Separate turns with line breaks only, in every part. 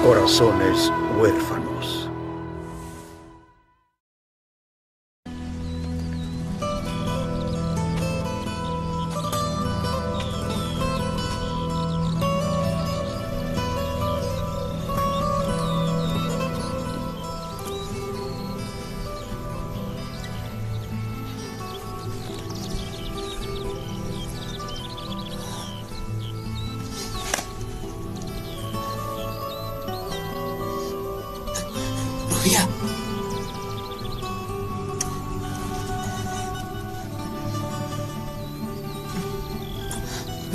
Corazones huérfanos.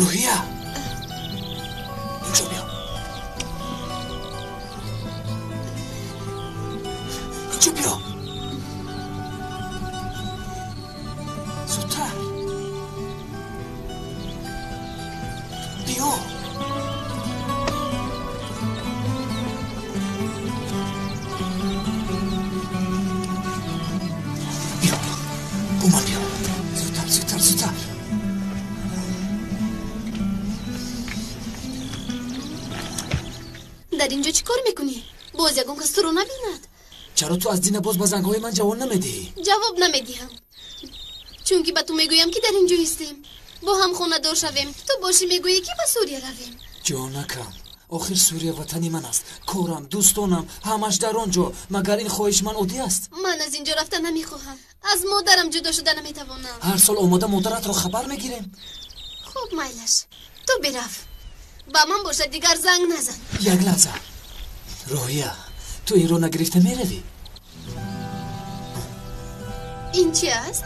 Рӯҳия, инҷо биё, инҷо биё, зудтар биё. Биё, бо ман биё, зудтар, зудтар, зудтар.
Дар инҷо чӣ кор мекунӣ? Боз ягон кас туро набинад.
Чаро ту аз дина боз ба зангҳои ман ҷавоб намедиҳӣ?
Ҷавоб намедиҳам, чунки ба ту мегӯям, ки дар инҷо истем, бо ҳам хонадор шавем. Ту бошӣ мегӯӣ, ки ба Сурия равем.
Ҷонакам, охир Сурия ватани ман аст. Корам, дӯстонам ҳамаш дар он ҷо. Магар ин хоҳиши ман оддӣ аст?
Ман аз инҷо рафта намехоҳам. Аз модарам ҷудо шуда наметавонам.
Ҳар сол омода модаратро хабар мегирем.
Хуб, майлаш, ту бирав. Ба ман бошад дигар занг назан.
Як лаҳза, Рӯҳия, ту инро нагирифта меравӣ?
Ин чи аст?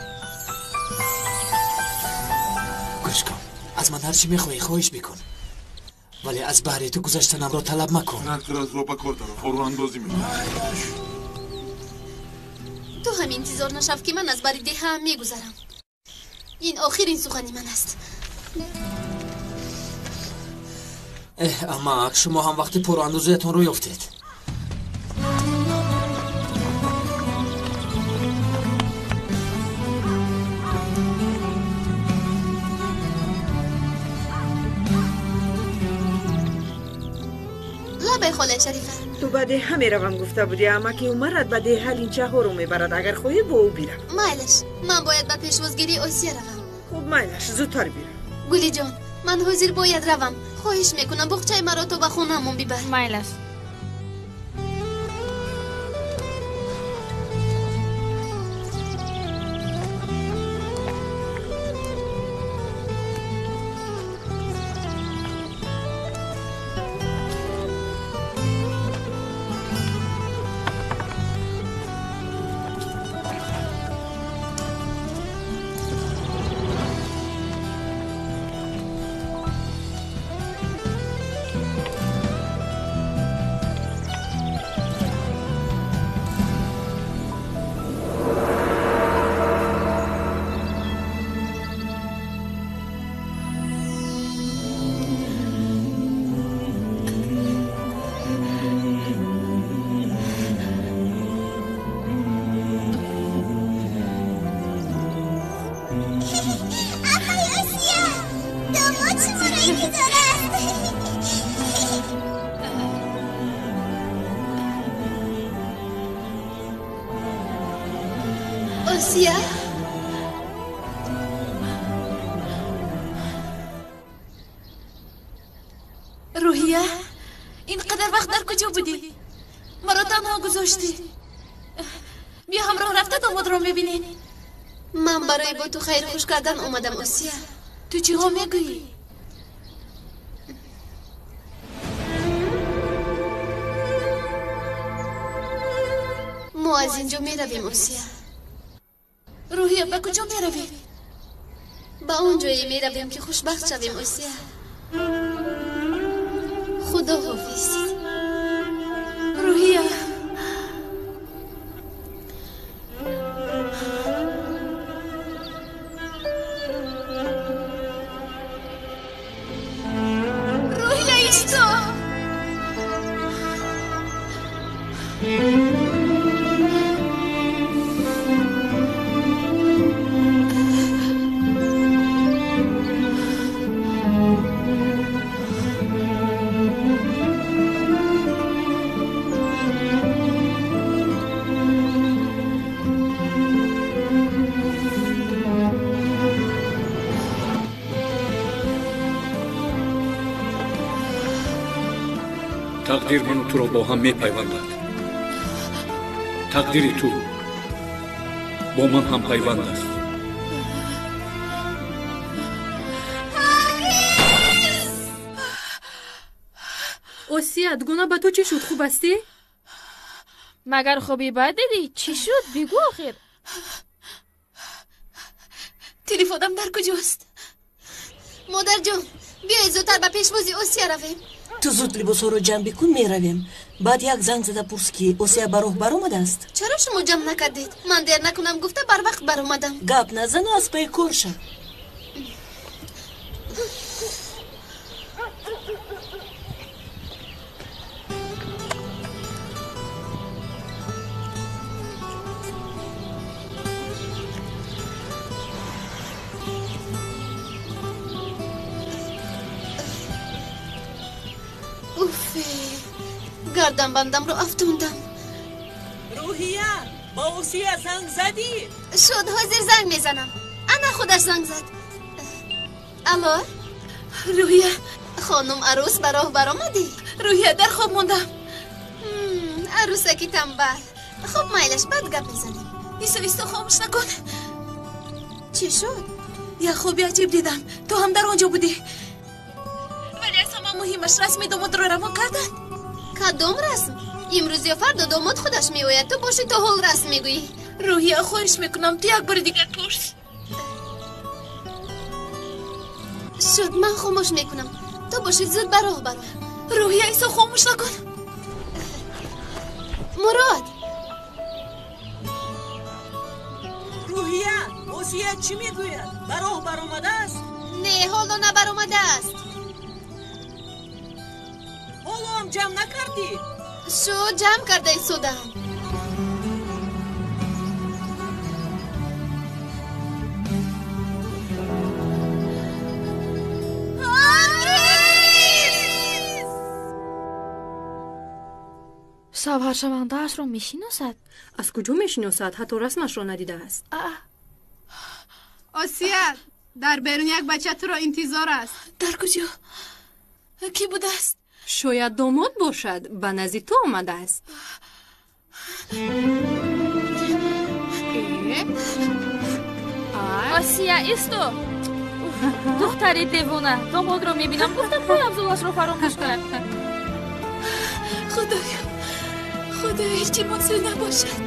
Гӯш кун, аз ман ҳар чӣ мехоҳӣ хоҳиш бикун, вале аз баҳри ту гузаштанамро талаб макун.
Тракторатро ба кор даро, форуандозӣ мекунам.
Ту ҳам интизор нашав, ки ман аз бари деҳаам мегузарам. Ин охирин сухани ман аст.
Эҳ, амак, шумо ҳам вақти пурандозиятонро ёфтед.
Лабай, холаи Шарифа.
Ту ба деҳа меравам гуфта будӣ. Амаки Умарат ба деҳа линчаҳоро мебарад. Агар хоҳӣ, бо ӯ бирав.
Майлаш, ман бояд ба пешвозгирии Осия равам.
Хуб, майлаш, зудтар бирав.
Гулиҷон, ман ҳозир бояд равам. Хоҳиш мекунам, буғчаи маро то ба хонаамон бибар.
Майлаш.
Осия?
Рӯҳия, ин қадар вақт дар куҷо будӣ? Маро танҳо гузоштӣ. Биё ҳамроҳ рафта домодро мебинем.
Ман барои бо ту хайру хуш кардан омадам, Осия.
Ту чиҳо мегӯӣ?
Мо аз ин ҷо меравем, Осия.
Рӯҳия, ба куҷо меравем?
Ба он ҷое меравем, ки хушбахт шавем, Осия. Худо ҳофиз.
Рӯҳия. Рӯҳия, исто!
Тақдир ману туро бо ҳам мепайвандад. Тақдири ту бо ман ҳам пайванд аст.
Осия, дугона ба ту чӣ шуд? Хуб ҳастӣ?
Магар хоби бад дидӣ? Чӣ шуд? Бигӯ охир.
Телефонам дар куҷост?
Модарҷон, биёед зудтар ба пешвози Осия равем.
Ту зуд либосҳоро ҷамъ бикун, меравем. Баъд як занг зада пурс, ки Осия ба роҳ баромадааст.
Чаро шумо ҷамъ накардед? Ман дер накунам гуфта барвақт баромадам.
Гап назану аз пайи кор шав.
Уфе, гарданбандамро афтондам.
Рӯҳия, ба Осия занг задӣ?
Шуд, ҳозир занг мезанам. Ана худаш занг зад. Алло?
Рӯҳия.
Хонум арӯс, ба роҳ баромадӣ?
Рӯҳия, дар хоб мондам.
Арӯсаки тамбал. Хуб, майлаш, баъд гап мезанем.
Исто, исто, хомӯш накун.
Чӣ шуд?
Як хоби аҷиб дидам. Ту ҳам дар он ҷо будӣ. Вале аз ҳама муҳимаш расми домодро равон карданд.
Кадом расм? Имрӯз ё фардо домод худаш меояд. Ту боши то ҳол расм мегӯӣ.
Рӯҳия, хоҳиш мекунам, ту як бори дигар пурс.
Шуд, ман хомӯш мекунам. Ту боши зуд ба роҳ баро.
Рӯҳия, исто, хомӯш накун.
Мурод!
Рӯҳия, Осия чӣ мегӯяд? Ба роҳ баромадааст?
Не, ҳоло набаромадааст.
Ҳоло ҳам ҷамъ накардӣ?
Шуд, ҷамъ карда истодам.
Шавҳаршавандаашро мешиносад?
Аз куҷо мешиносад? Ҳатто расмашро надидааст.
Осия, дар берун як бача туро интизор аст.
Дар куҷо? Кӣ будааст?
Шояд домод бошад, ба назди ту омадааст.
Осия, исто! Духтари девона, домодро мебинам, гуфта пойафзолашро фаромӯш кард.
Худоё, худоё, илтимосӣ набошад.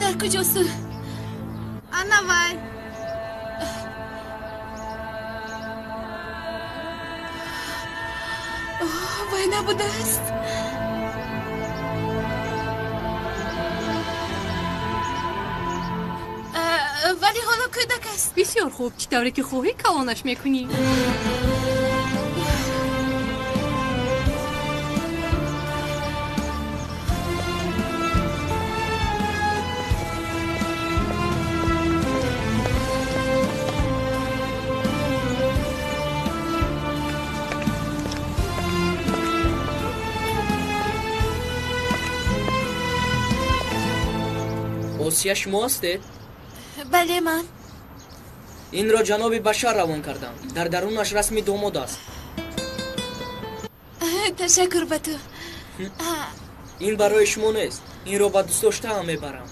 Дар куҷост?
Ана вай.
Вай набудааст. Ҳоло кӯдак аст.
Бисёр хуб, чӣ тавре ки хоҳӣ калонаш мекунӣ.
Осия шумо ҳастед?
Бале, ман.
Инро ҷаноби Башар равон кардам. Дар дарунаш расми домод аст.
Ташаккур ба ту.
Ин барои шумо нест. Инро ба дӯстдоштаам мебарам.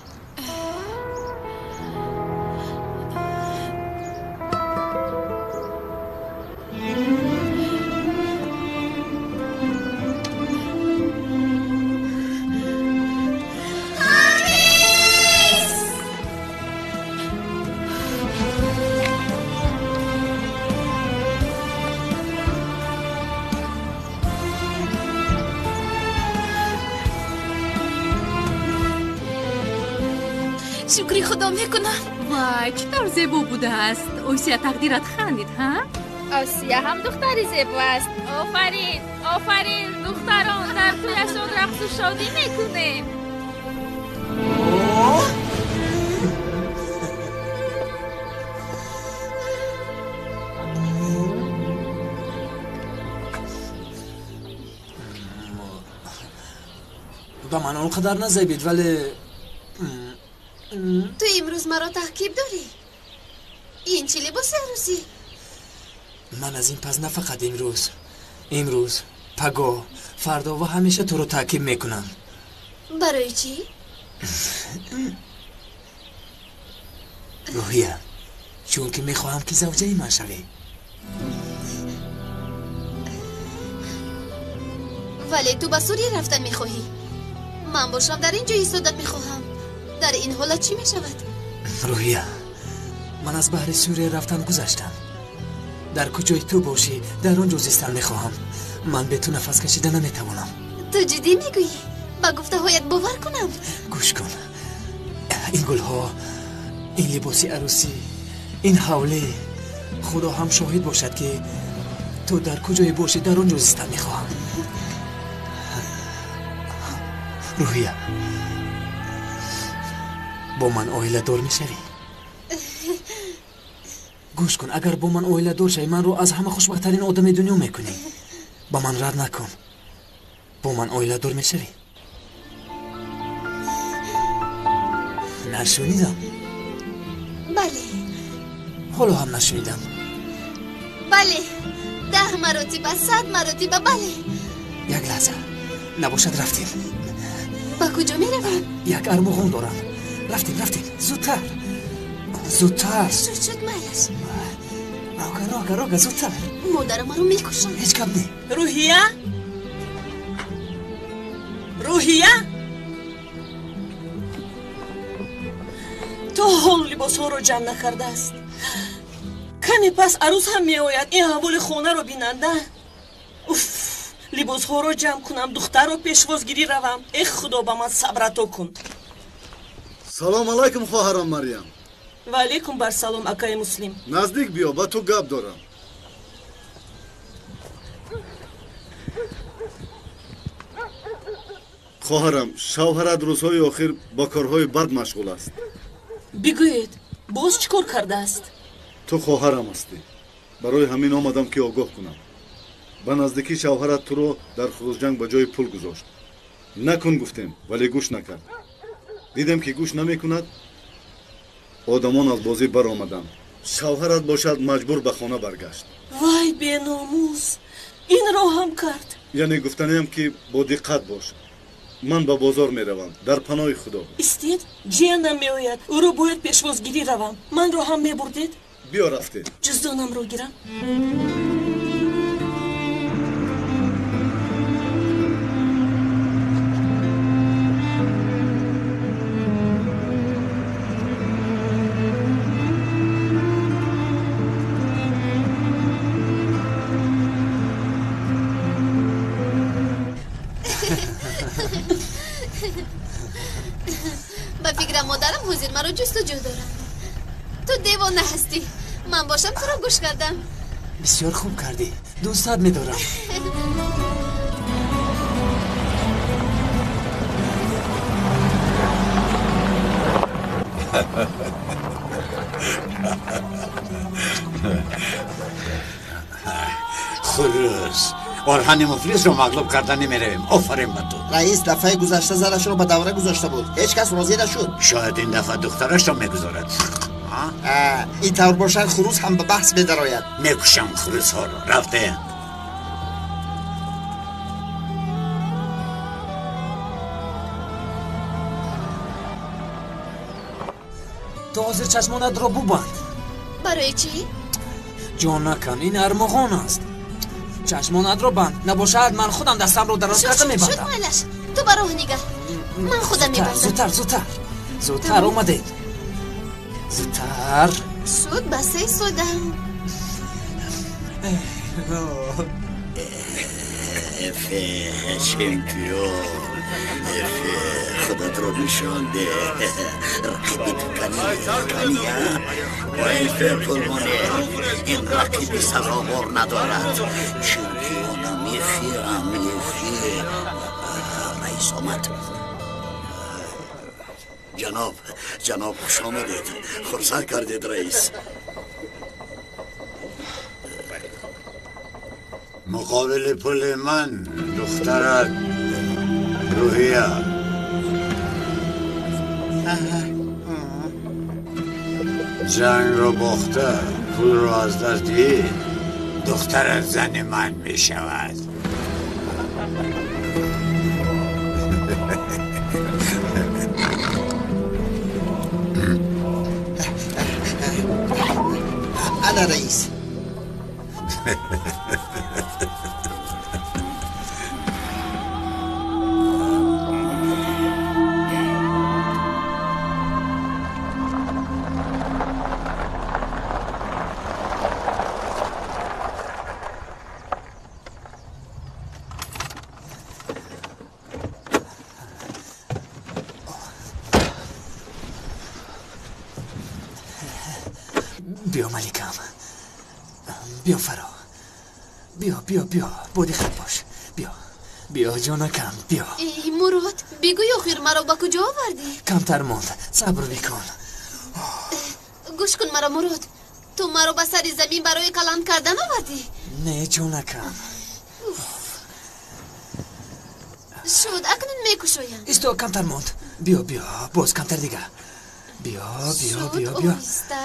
Шукри худо мекунам.
Вай, чӣ тавр зебо будааст. Осия, тақдират хандид, ҳа?
Осия ҳам духтари зебо аст. Офарин, офарин, духтарон, дар тӯяшон рақсу шодӣ мекунем.
Ба ман он қадар назебид, вале
ту имрӯз маро таъқиб дорӣ? Ин чӣ либоси арӯсӣ?
Ман аз ин пас на фақат имрӯз, имрӯз, пагоҳ, фардо ва ҳамеша туро таъқиб мекунам.
Барои чӣ?
Рӯҳия, чунки мехоҳам ки завҷаи ман шавӣ.
Вале ту ба Сурия рафтан мехоҳӣ. Ман бошам дар ин ҷо истодан мехоҳам. Дар ин ҳолат чӣ мешавад?
Рӯҳия, ман аз баҳри Сурия рафтан гузаштам. Дар куҷои ту бошӣ, дар он ҷо зистан мехоҳам. Ман бе ту нафас кашида наметавонам.
Ту ҷиддӣ мегӯӣ? Ба гуфтаҳоят бовар кунам?
Гӯш кун, ин гулҳо, ин либоси арӯсӣ, ин ҳавлӣ, худо ҳам шоҳид бошад, ки ту дар куҷое бошӣ, дар он ҷо зистан мехоҳам. Рӯҳия, бо ман оиладор мешавӣ? Гӯш кун, агар бо ман оиладор шавӣ, манро аз ҳама хушбахттарин одами дунё мекунӣ. Ба ман рад накун. Бо ман оиладор мешавӣ? Нашунидам.
Бале.
Ҳоло ҳам нашунидам.
Бале, 10 маротиба, 100 маротиба бале.
Як лаҳза, набошад рафтем.
Ба куҷо меравем?
Як армуғон дорам. Рафтем, рафтем, зудтар, зудтар.
Шуд, шуд, майлаш.
Рога, рога, рога, зудтар.
Модарам маро мекушад.
Ҳеҷ гап не.
Рӯҳия, Рӯҳия, то ҳол либосҳоро ҷамъ накардааст. Каме пас арӯс ҳам меояд, ин аҳволи хонаро бинанда. Уф, либосҳоро ҷамъ кунам, духтарро пешвозгирӣ равам. Эх, худо, ба ман сабр ато кун.
Салом алайкум, хоҳарам Марьям.
Ва алайкум барсалом, акаи Муслим.
Наздик биё, ба ту гап дорам. Хоҳарам, шавҳарат рӯзҳои охир бо корҳои бад машғул аст.
Бигӯед, боз чӣ кор кардааст?
Ту хоҳарам ҳастӣ. Барои ҳамин омадам, ки огоҳ кунам. Ба наздикӣ шавҳарат туро дар хурӯҷанг ба ҷои пул гузошт. Накун гуфтем, вале гӯш накард. Дидем, ки гӯш намекунад, одамон аз бозӣ баромаданд. Шавҳарат бошад маҷбур ба хона баргашт.
Вай, беномус, инро ҳам кард.
Яъне гуфтаниам, ки бо диққат бош. Ман ба бозор меравам, дар паноҳи худо.
Истед, ҷиянам меояд, ӯро бояд пешвозгирӣ равам. Манро ҳам мебурдед?
Биё, рафтем.
Ҷуздонамро гирам.
Ба фикрам, модарам ҳозир маро ҷустуҷӯ доранд. Ту девона ҳастӣ. Ман бошам туро гӯш кардам.
Бисёр хуб кардӣ. Дӯстат медорам.
Хурӯс, Орҳани муфлисро мағлуб карда намеравем. Офарин ба ту.
Раис дафъаи гузашта занашро ба давра гузошта буд. Ҳеҷ кас розӣ нашуд.
Шояд ин дафъа духтарашро мегузорад.
Ин тавр бошад, хурӯс ҳам ба баҳс медарояд.
Мекушам хурӯсҳоро. Рафтаем.
Ту ҳозир чашмонатро бубанд.
Барои чӣ?
Ҷон накан, ин армуғон аст. Чашмонатро банд, набошад ман худам дастамро дароз карда мебандам.
Шуд, майлаш. Ту ба роҳ нигар. Ман худам мебандам.
Зудтар, зудтар. Зудтар омадед. Зудтар.
Шуд, баста истодам.
Эфе, чемпион. Эфе, худатро нишон деҳ. Рақиби ту кани, кани, эфе пулмоне. Ин рақиби сазовор надорад. Чемпионам, эфеам, эфе. Раис омад. Ҷаноб, ҷаноб, хуш омадед. Хурсанд кардед, раис. Муқобили пули ман духтарат Рӯҳия. Ҷангро бохта, пулро аз даст дид, духтарат зани ман мешавад.
Ана раис.
Биё, маликам. Биё, фаро. Биё, биё, биё. Бо диққат бош. Биё. Биё, ҷонакам, биё.
Эй, Мурод, бигӯй охир маро ба куҷо овардӣ?
Камтар монд. Сабр бикун.
Гӯш кун маро, Мурод. Ту маро ба сари замин барои каланд кардан овардӣ?
Не, ҷонакам.
Шуд, акнун мекушоям.
Исто, камтар монд. Биё, биё, боз камтар дига. Биё, биё, биё, биё.
Оҳиста.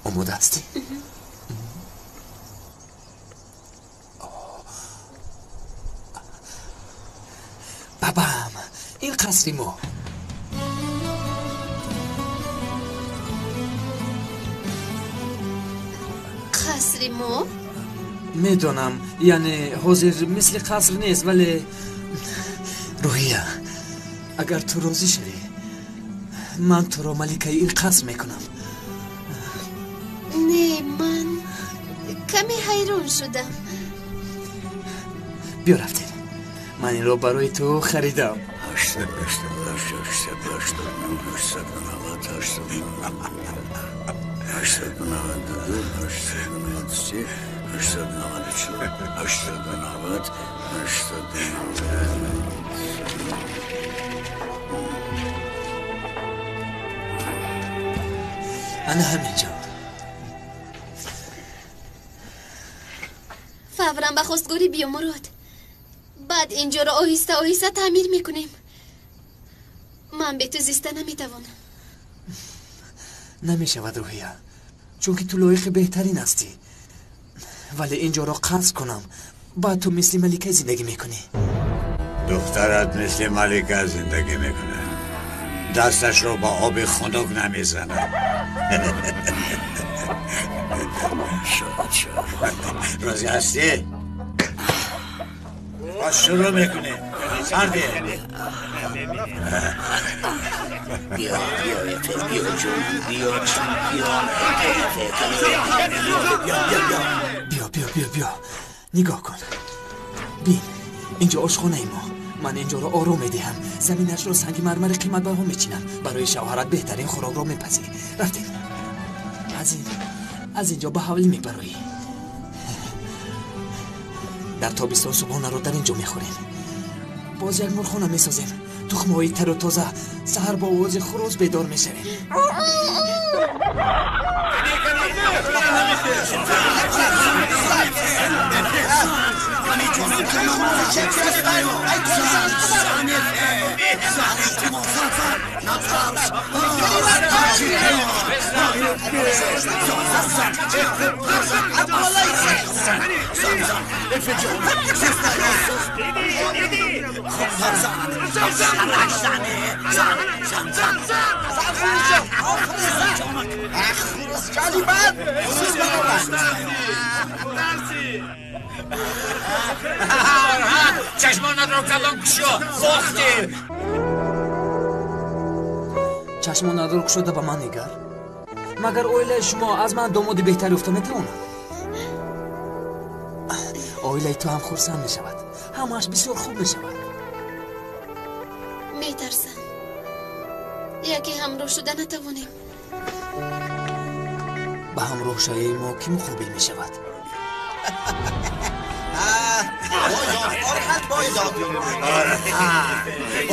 Омода ҳастӣ? Бабам, ин қасри мо.
Қасри мо?
Медонам, яъне ҳозир мисли қаср нест, вале Рӯҳия, агар ту розӣ шавӣ, ман туро маликаи ин қаср мекунам.
Не, ман каме ҳайрон шудам.
Биё, рафтем. Ман инро барои ту харидам.
888 889 893 894 890.
Ана ҳамин ҷо.
Фавран ба хостгорӣ биё, Мурод. Баъд инҷоро оҳиста оҳиста таъмир мекунем. Ман бе ту зиста наметавонам.
Намешавад, Рӯҳия, чунки ту лоиқи беҳтарин ҳастӣ. Вале инҷоро қарз кунам, баъд ту мисли малика зиндагӣ мекунӣ.
Духтарат мисли малика зиндагӣ мекунад. Дасташро ба оби хунук намезанад. Шуд, шуд. Розӣ ҳастӣ? Боз шурӯъ мекунем. Сарде. Биё, биё, Эфе, биё, ҷонам, биё, чемпион. Эфе, биё, биё, биё.
Биё, биё, биё, биё. Нигоҳ кун. Бин, инҷо ошхонаи мо. Ман инҷоро ором медиҳам. Заминашро санги мармари қиматбаҳо мечинам. Барои шавҳарат беҳтарин хӯрокро мепазӣ. Рафтем. Аз инҷо ба ҳавлӣ мебароӣ. Дар тобистон субҳонаро дар инҷо мехӯрем. Боз як мурғхона месозем. Тухмҳои тару тоза. Саҳар бо овози хурӯз бедор мешавем.
Чашмонатро калон кушо, бохтем.
Чашмонатро кушода ба ман нигар. Магар оилаи шумо аз ман домоди беҳтар ёфта метавонад? Оилаи ту ҳам хурсанд мешавад. Ҳамааш бисёр хуб мешавад.
Метарсам. Яке ҳамроҳ шуда натавонем.
Ба ҳамроҳшавии мо кӣ муқобил мешавад?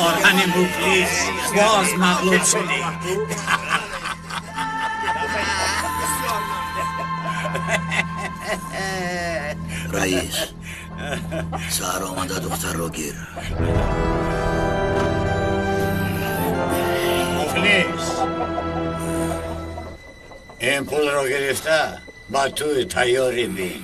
Орҳани муфлис, боз мағлуб шудӣ.
Раис, саҳар омада духтарро гир.
Муфлис, ин пулро гирифта ба тӯй тайёрӣ бин.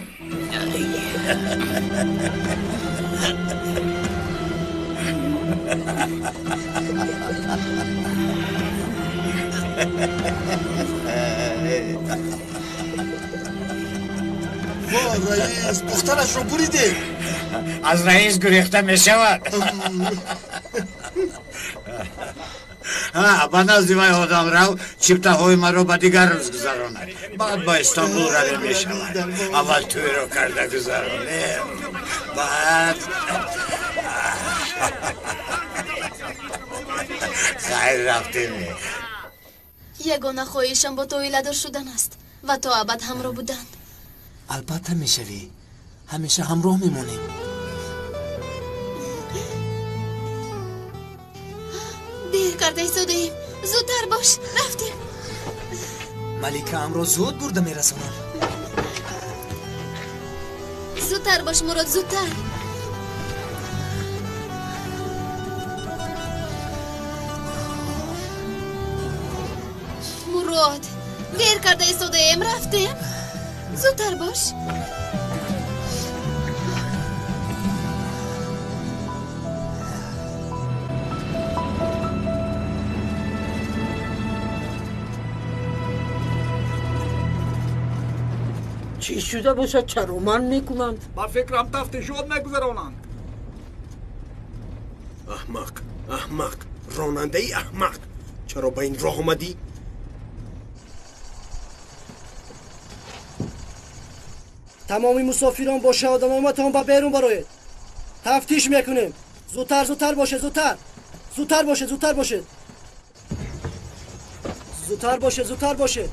Ва раис, духтарашро буридед.
Аз раис гурехта мешавад. Ба назди вай одам рав, чиптаҳои маро ба дигар рӯз гузаронад. Баъд ба Истанбул равем мешавад. Аввал тӯйро карда гузаронем. Баъд хайр рафтем.
Ягона хоҳишам бо ту оиладор шудан аст ва то абад ҳамроҳ будан.
Албатта мешавӣ. Ҳамеша ҳамроҳ мемонем.
Дер карда истодаем. Зудтар бош, рафтем.
Маликаамро зуд бурда мерасонам.
Зудтар бош, Мурод, зудтар. Мурод, дер карда истодаем, рафтем. Зудтар бош.
Чӣ шуда бошад, чаро ман мекунанд?
Ба фикрам тафтишот мегузаронанд.
Аҳмақ, аҳмақ, ронандаи аҳмақ, чаро ба ин роҳ омадӣ?
Тамоми мусофирон бо шаҳодатномаатон ба берун бароед. Тафтиш мекунем. Зудтар, зудтар бошед, зудтар. Зудтар бошед, зудтар бошед. Зудтар бошед, зудтар бошед.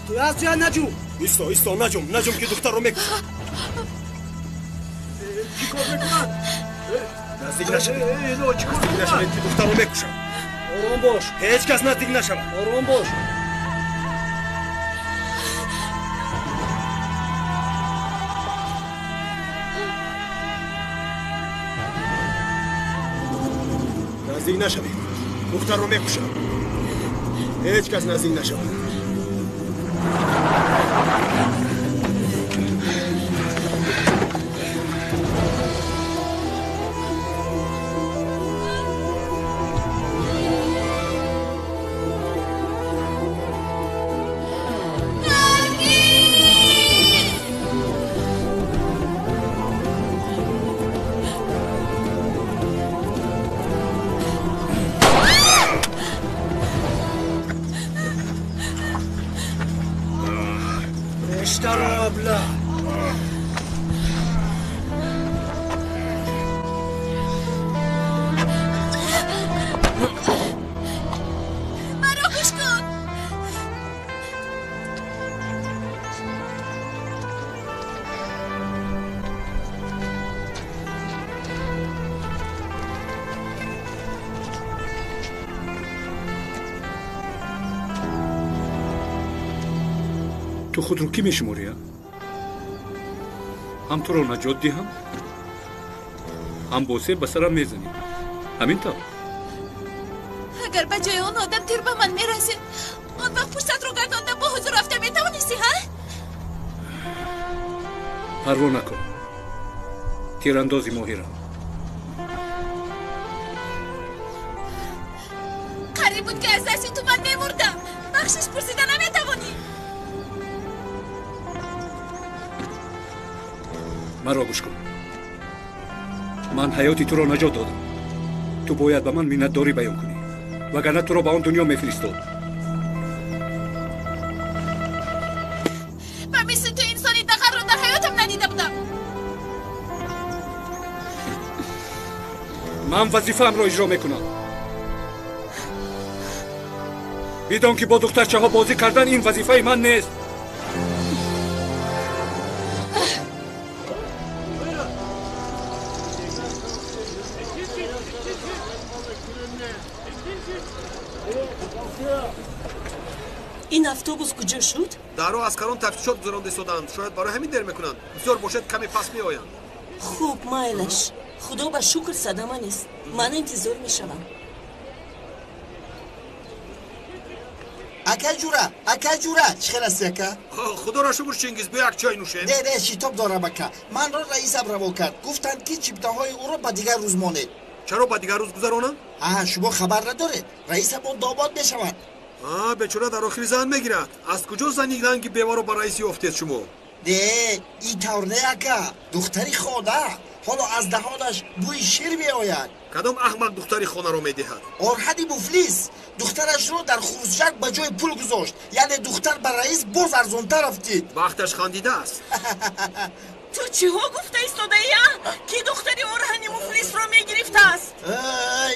Ту аз ҷоя наҷум.
Исто, исто, наҷум, наҷум ки духтарро мекушам.
Чӣ кор мекунад?
Наздик нашавед. Наздик нашавед ки духтарро мекушам.
Ором бош.
Ҳеҷ кас наздик нашавад.
Ором бош.
Наздик нашавед. Духтарро мекушам. Ҳеҷ кас наздик нашавад.
Ту худро кӣ мешуморӣ? Ҳам туро наҷот диҳам, ҳам босе ба сарам мезанӣ. Ҳамин тавр.
Агар ба ҷои он одам тир ба ман мерасид, он вақт пуштатро гардонда бо ҳузур рафта метавонистӣ, ҳа?
Парво накун. Тирандози моҳирам.
Қариб буд, ки аз дасти ту ман мемурдам. Бахшиш пурсида наметавонӣ.
Маро гӯш кун. Ман ҳаёти туро наҷот додам. Ту бояд ба ман миннатдорӣ баён кунӣ, вагарна туро ба он дунё мефиристод.
Ба мисли ту инсони дағалро дар ҳаётам надида будам.
Ман вазифаамро иҷро мекунам. Бидон, ки бо духтарчаҳо бозӣ кардан ин вазифаи ман нест.
Ин автобус куҷо шуд?
Дар роҳ аскарон тафтишот гузаронда истоданд. Шояд барои ҳамин дер мекунанд. Бисёр бошад, каме пас меоянд.
Хуб, майлаш. Худо ба шукр, садама нест. Ман интизор мешавам.
Ака Ҷура, ака Ҷура, чӣ хел ҳастӣ, ака?
Худоро шукр, Чингиз, биё як чой нӯшем.
Не, не, шитоб дорам, ака. Манро раисам равон кард. Гуфтанд, ки чиптаҳои ӯро ба дигар рӯз монед.
Чаро ба дигар рӯз гузаронам?
А, шумо хабар надоред. Раисамон домод мешавад.
А, бечора дар охири зан мегирад. Аз куҷо зани ланги беваро ба раис ёфтед шумо?
Не, ин тавр не, ака. Духтари хона. Ҳоло аз даҳонаш бӯи шир меояд.
Кадом аҳмақ духтари хонаро медиҳад?
Орҳади муфлис духтарашро дар хурсчак ба ҷои пул гузошт. Яъне духтар ба раис боз арзонтар афтид.
Бахташ хандидааст.
Ту чиҳо гуфта истодаӣ, а? Ки духтари Орҳани муфлисро мегирифтааст?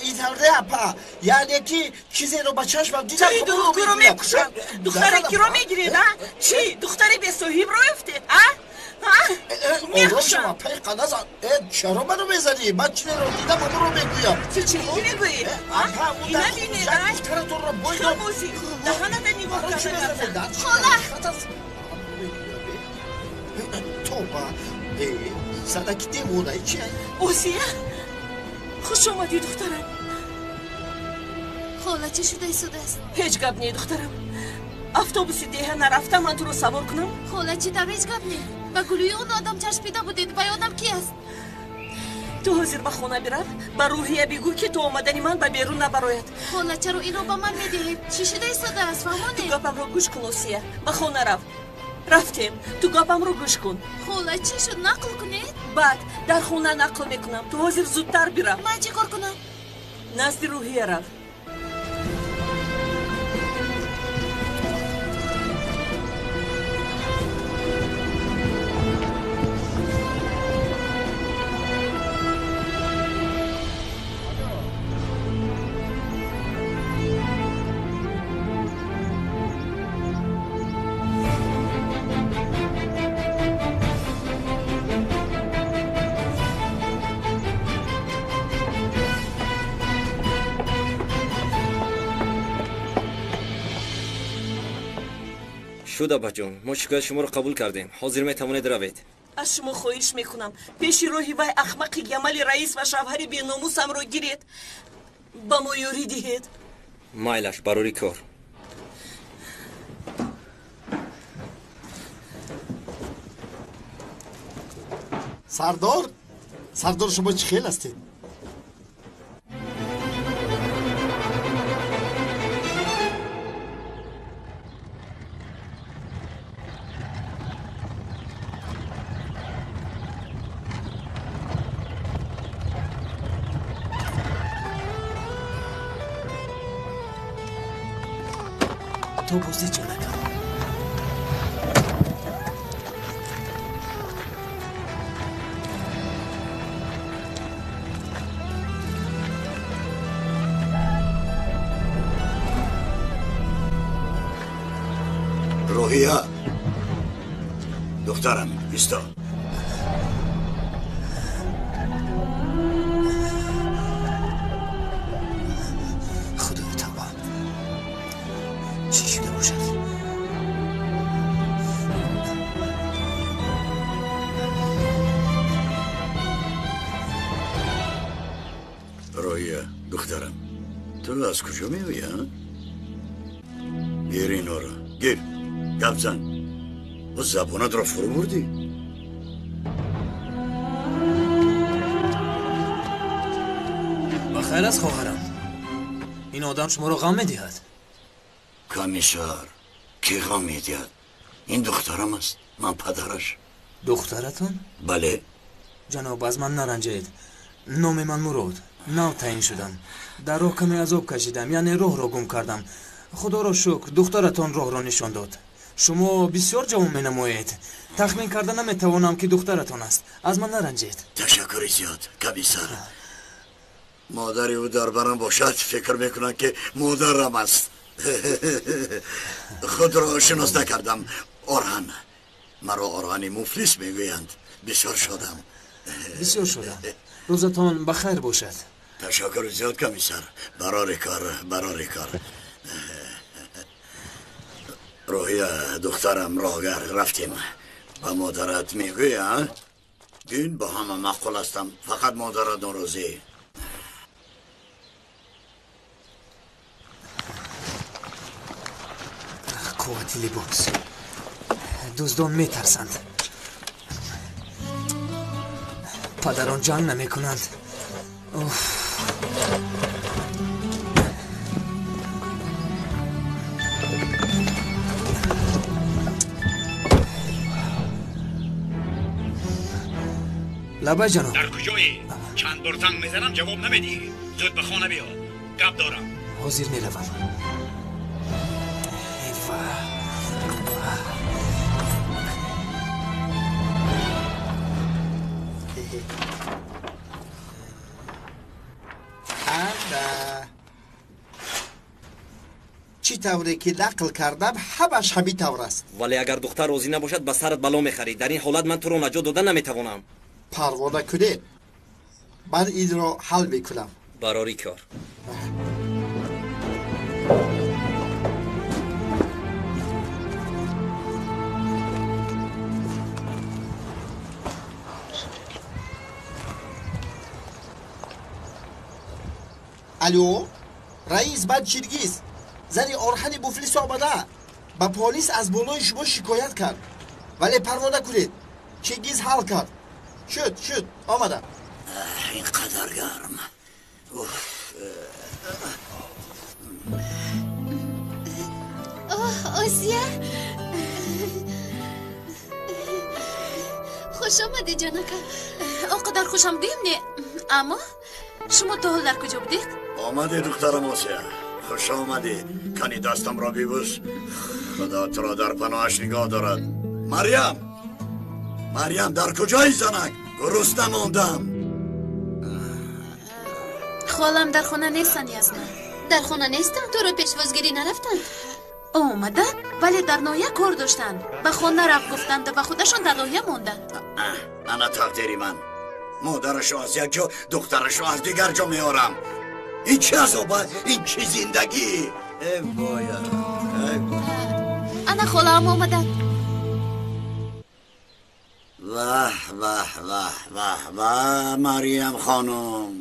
Ин тавр не, апа. Яъне ки чизеро ба чашмам дидам.
Чӣ дурӯғгӯро мекушам? Духтаре киро мегиред, а? Чӣ духтари бесоҳибро ёфтед, а?
Мекушам, апа, назан. Чаро маро мезанӣ? Ман чизеро дидам, онро мегӯям.
Ту чиҳо мегӯӣ?
Апа, ӯ дар хурсчак духтаратонро бой дод.
Даҳаната нигоҳ карда.
Хола!
Тоба, задаки девонаи чи?
Осия, хуш омадӣ, духтарам.
Хола, чӣ шуда истодааст?
Ҳеҷ гап не, духтарам. Автобуси деҳа нарафта, ман туро савор кунам?
Хола, чӣ тавр ҳеҷ гап не? Ба гулӯи он одам чашпида будед. Вай одам ки аст?
Ту ҳозир ба хона бирав, ба Рӯҳия бигӯ, ки то омадани ман ба берун набарояд.
Хола, чаро инро ба ман медиҳед? Чӣ шуда истодааст, фаҳмонед?
Ту гапамро гӯш кун, Осия. Ба хона рав. Рафтем, ту гапамро гӯш кун.
Хола, чӣ шуд, нақл кунед?
Баъд дар хона нақл мекунам. Ту ҳозир зудтар бирав.
Ман чӣ кор кунам?
Назди Рӯҳия рав.
Шуд, абаҷон, мо шикояти шуморо қабул кардем. Ҳозир метавонед равед.
Аз шумо хоҳиш мекунам, пеши роҳи вай ахмақи Ямали раис ва шавҳари беномусамро гиред, ба мо ёрӣ диҳед.
Майлаш, барори кор.
Сардор, сардор, шумо чӣ хел ҳастед?
То бозӣ ҷонакам.
Рӯҳия, духтарам, исто.
Худои тавба, чӣ шуда бошад?
Духтарам, ту аз куҷо меоӣ, а? Гир инҳоро, гир, гап зан. Боз забонатро фурӯ бурдӣ?
Ба хайр аст, хоҳарам. Ин одам шуморо ғам медиҳад.
Комиссар, кӣ ғам медиҳад? Ин духтарам аст, ман падараш.
Духтаратон?
Бале.
Ҷаноб, аз ман наранҷед. Номи ман Мурод. Нав таъин шудам. Дар роҳ каме азоб кашидам, яъне роҳро гум кардам. Худоро шукр, духтаратон роҳро нишон дод. Шумо бисёр ҷавон менамоед. Тахмин карда наметавонам, ки духтаратон аст. Аз ман наранҷед.
Ташаккури зиёд, комиссар. Модари ӯ дар барам бошад, фикр мекунам, ки модарам аст. Худро шинос накардам. Орҳан. Маро Орҳани муфлис мегӯянд. Бисёр шодам.
Бисёр шодам. Рӯзатон ба хайр бошад.
Ташаккури зиёд, комиссар. Барори кор, барори кор. Рӯҳия, духтарам, роҳгар, рафтем. Ба модарат мегӯӣ, а? Ин ба ҳама маъқул ҳастам, фақат модарат норозӣ.
Қуввати либос. Дуздон метарсанд. Падарон ҷанг намекунанд. Уф. Лабай, ҷаноб.
Дар куҷоӣ? Чанд бор занг мезанам, ҷавоб намедиҳӣ. Зуд ба хона биё, гап дорам.
Ҳозир меравам. Эва.
Ана, чӣ тавре ки нақл кардам, ҳамаш ҳамин тавр аст.
Вале агар духтар розӣ набошад, ба сарат бало мехарӣ. Дар ин ҳолат ман туро наҷот дода наметавонам.
Парво накунед, ман инро ҳал мекунам.
Барори кор.
Алло, раис, ман Чингиз. Зани Орҳани муфлис омада ба полис аз болои шумо шикоят кард. Вале парво накунед, Чингиз ҳал кард. Шуд, шуд, омада.
Ин қадар гарм.
Оҳ, Осия, хуш омадӣ, ҷонака.
Он қадар хушомадем не, аммо шумо то ҳол дар куҷо будед?
Омадӣ, духтарам Осия, хуш омадӣ. Кани дастамро бибӯс. Худо туро дар паноҳаш нигоҳ дорад. Марьям, Марьям, дар куҷои занак? Гурусна мондам.
Холам дар хона нестанд, Язна.
Дар хона нестанд? Туро пешвозгирӣ нарафтанд?
Омаданд, вале дар ноҳия кор доштанд. Ба хона рафт гуфтанд ва худашон дар ноҳия монданд.
Ана тақдири ман. Модарашро аз як ҷо, духтарашро аз дигар ҷо меорам. Ин чӣ азоба? Ин чӣ зиндагӣ? Э воя!
Ана холаам омаданд.
Ваҳ, ваҳ, ваҳ, ваҳ, ваҳ, Марьям хонум.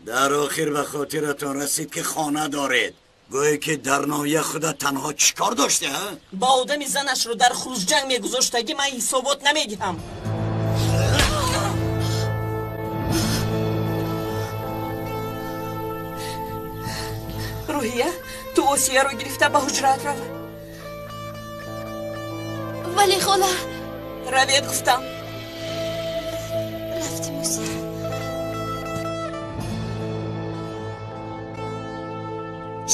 Дар охир ба хотиратон расид, ки хона доред. Гӯе ки дар ноҳия худат танҳо чӣ кор доште, а?
Ба одами занашро дар хурӯсҷанг мегузоштагӣ ман ҳисобот намедиҳам. Рӯҳия, ту Осияро гирифта ба ҳуҷраат рав.
Вале хола.
Равед, гуфтам.
Рафтем, Осия.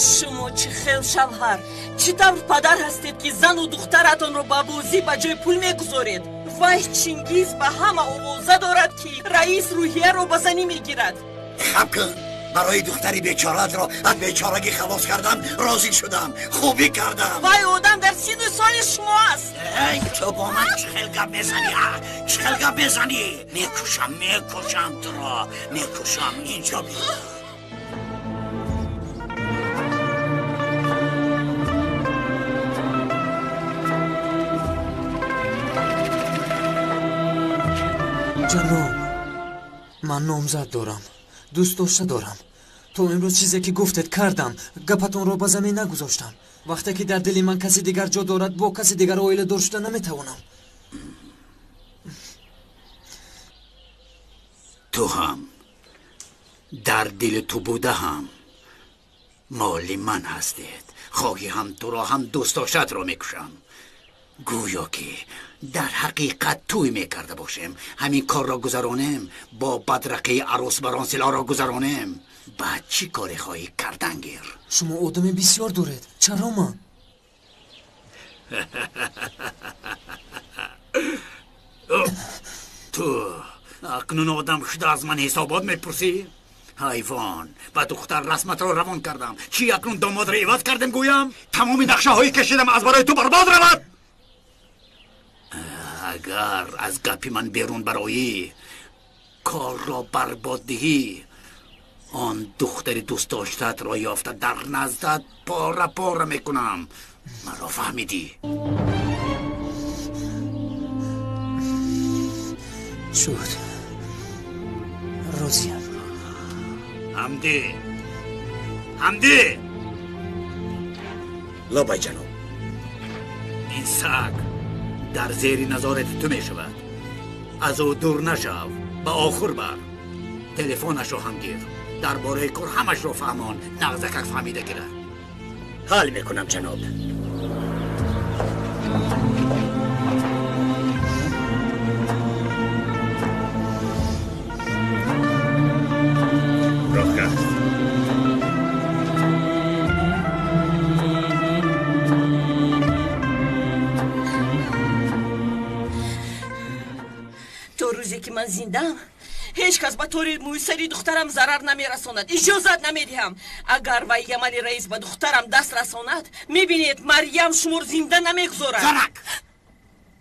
Шумо чӣ хел шавҳар, чӣ тавр падар ҳастед, ки зану духтаратонро ба бозӣ ба ҷои пул мегузоред? Вай Чингиз ба ҳама овоза дорад, ки раис Рӯҳияро ба занӣ мегирад.
Хаб кун. Барои духтари бечораатро аз бечорагӣ халос кардан розӣ шудам, хубӣ кардам.
Вай одам дар сину соли шумо аст.
Эй, ту бо ман чӣ хел гап мезанӣ, а? Чӣ хел гап мезанӣ? Мекушам, мекушам туро, мекушам. Инҷо биё.
Ҷаноб, ман номзад дорам, дӯст дошта дорам. То имрӯз чизе ки гуфтед кардам, гапатонро ба замин нагузоштам. Вақте ки дар дили ман каси дигар ҷо дорад, бо каси дигар оиладор шуда наметавонам.
Ту ҳам дар дили ту буда ҳам моли ман ҳастед. Хоҳӣ ҳам туро ҳам дӯстдоштаатро мекушам. Гӯё ки дар ҳақиқат тӯй мекарда бошем, ҳамин корро гузаронем, бо бадрақии арӯсбарон силоҳро гузаронем. Баъд чӣ коре хоҳӣ кардан гир?
Шумо одами бисёр доред, чаро ман?
Ту акнун одам шуда аз ман ҳисобот мепурсӣ? Ҳайвон, ба духтар расматро равон кардам. Чӣ акнун домодро иваз кардем гӯям? Тамоми нақшаҳое кашидам аз барои ту барбод равад. Агар аз гапи ман берун бароӣ, корро барбод диҳӣ, он духтари дӯстдоштаатро ёфта дар наздат пора пора мекунам. Маро фаҳмидӣ?
Шуд, розиям.
Ҳамдӣ, ҳамдӣ! Лобай ҷаноб, ин саг дар зери назорати ту мешавад. Аз ӯ дур нашав, ба охур бар. Телефонашро ҳам гир. Дар бораи кор ҳамашро фаҳмон, нағзакак фаҳмида гирад. Ҳал мекунам ҷаноб.
То рӯзе ки ман зиндаам, ҳеҷ кас ба тори мӯйсари духтарам зарар намерасонад. Иҷозат намедиҳам. Агар вай Ямали раис ба духтарам даст расонад, мебинед, Марьям шуморо зинда намегузорад.
Занак!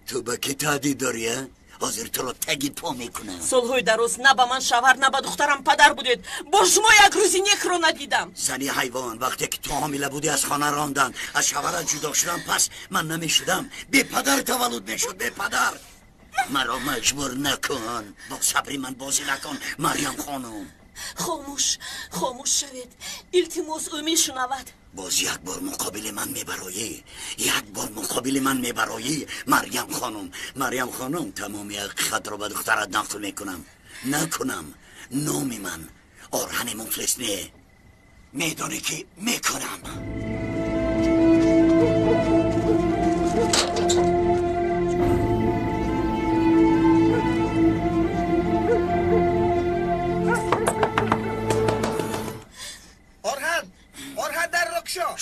Ту ба кӣ таҳдид дорӣ, а? Ҳозир туро таги по мекунам.
Солҳои дароз на ба ман шавҳар, на ба духтарам падар будед. Бо шумо як рӯзи некро надидам.
Зани ҳайвон, вақте ки ту ҳомила будӣ аз хона ронданд, аз шавҳарат ҷудо шудам, пас ман намешудам. Бепадар таваллуд мешуд, бепадар. Маро маҷбур накун, бо сабри ман бозӣ накун, Марьям хонум.
Хомӯш, хомӯш шавед. Илтимос, ӯ мешунавад.
Боз як бор муқобили ман мебароӣ, як бор муқобили ман мебароӣ, Марьям хонум. Марьям хонум, тамоми ҳақиқатро ба духтарат нақл мекунам. Накунам, номи ман Орҳани муфлис не. Медонӣ ки мекунам.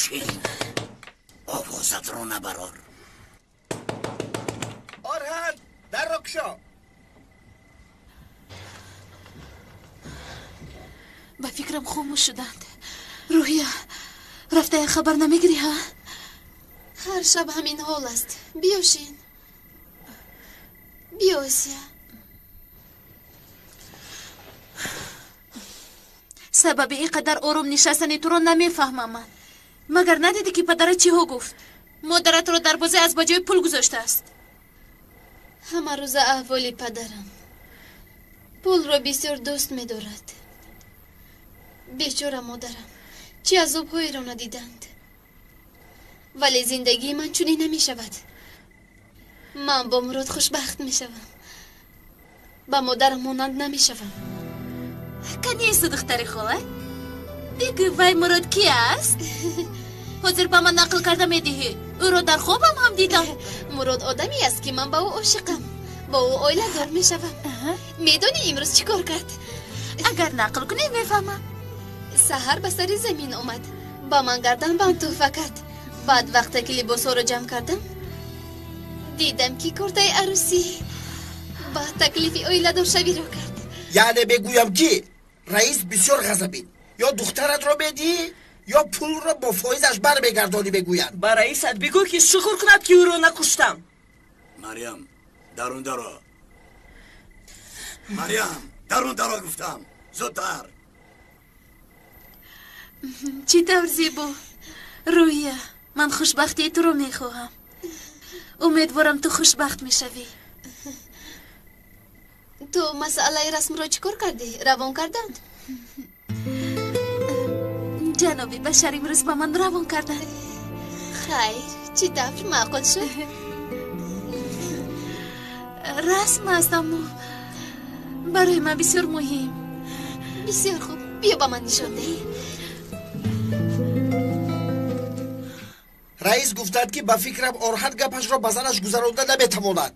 Чӣ? Овозатро набарор.
Орҳан, дарро кушо.
Ба фикрам хомӯш шуданд. Рӯҳия, рафта як хабар намегирӣ, ҳа?
Ҳар шаб ҳамин ҳол аст. Биё шин. Биё, Осия.
Сабаби ин қадар ором нишастани туро намефаҳмам ман. Магар надидӣ ки падарат чиҳо гуфт? Модаратро дар бозӣ аз ба ҷои пул гузоштааст.
Ҳама рӯза аҳволи падарам. Пулро бисёр дӯст медорад. Бечора модарам, чӣ азобҳоеро надиданд. Вале зиндагии ман чунин намешавад. Ман бо Мурод хушбахт мешавам. Ба модарам монанд намешавам.
Каниесту, духтари хола? Бигӯ, вай Мурод ки аст? Ҳозир ба ман нақл карда медиҳӣ. Ӯро дар хобам ҳам дидам.
Мурод одаме аст ки ман ба ӯ ошиқам. Бо ӯ оиладор мешавам. Медонӣ имрӯз чӣ кор кард?
Агар нақл кунӣ мефаҳмам.
Саҳар ба сари замин омад. Ба ман гарданбанд тӯҳфа кард. Баъд вақте ки либосҳоро ҷамъ кардам, дидам ки куртаи арӯсӣ. Баъд таклифи оиладоршавиро кард.
Яъне бегӯям ки раис бисёр ғазабид. Ё духтаратро медиҳӣ, ё пулро бо фоизаш бармегардонӣ бегӯянд.
Ба раисат бигӯ ки шукр кунад ки ӯро накуштам.
Марьям, дарун даро. Марьям, дарун даро гуфтам. Зудтар.
Чӣ тавр зебо. Рӯҳия, ман хушбахтии туро мехоҳам. Умедворам ту хушбахт мешавӣ.
Ту масъалаи расмро чӣ кор кардӣ? Равон карданд?
Ҷаноби Башар имрӯз ба ман равон карданд.
Хайр, чӣ тавр маъқул шуд?
Расм аст, аммо барои ман бисёр муҳим.
Бисёр хуб, биё ба ман нишон деҳ.
Раис гуфтанд, ки ба фикрам Орҳан гапашро ба занаш гузаронда наметавонад.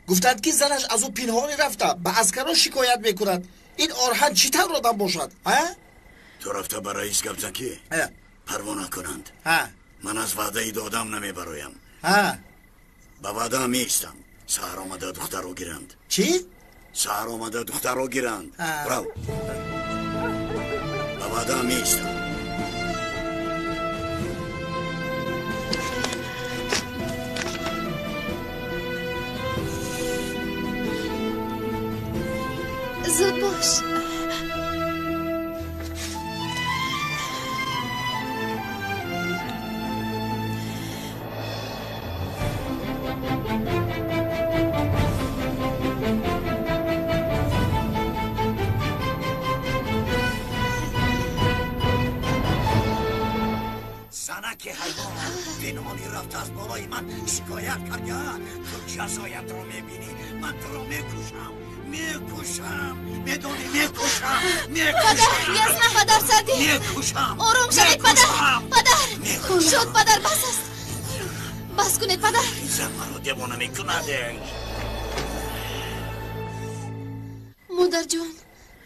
Гуфтанд, ки занаш аз ӯ пинҳонӣ рафта ба аскарон шикоят мекунад. Ин Орҳан чӣ тавр одам бошад?
Ту рафта ба раис гап зан, ки парво накунанд. Ман аз ваъдаи додам намебароям. Ба ваъдаам меистам. Саҳар омада духтарро гиранд.
Чӣ?
Саҳар омада духтарро гиранд. Рав, ба ваъдаам меистам.
Зуд бош.
Занаки ҳайвон пинҳонӣ рафта аз болои ман шикоят карда. Ту ҷазоятро мебинӣ. Ман туро мекушам, мекушам, медонӣ, мекушам,
Падар, Ясна, падар, сардӣ.
Мекушам.
Ором шавед, падар, падар. Шуд, падар, бас аст. Бас кунед, падар.
Зан маро девона мекунад.
Модарҷон,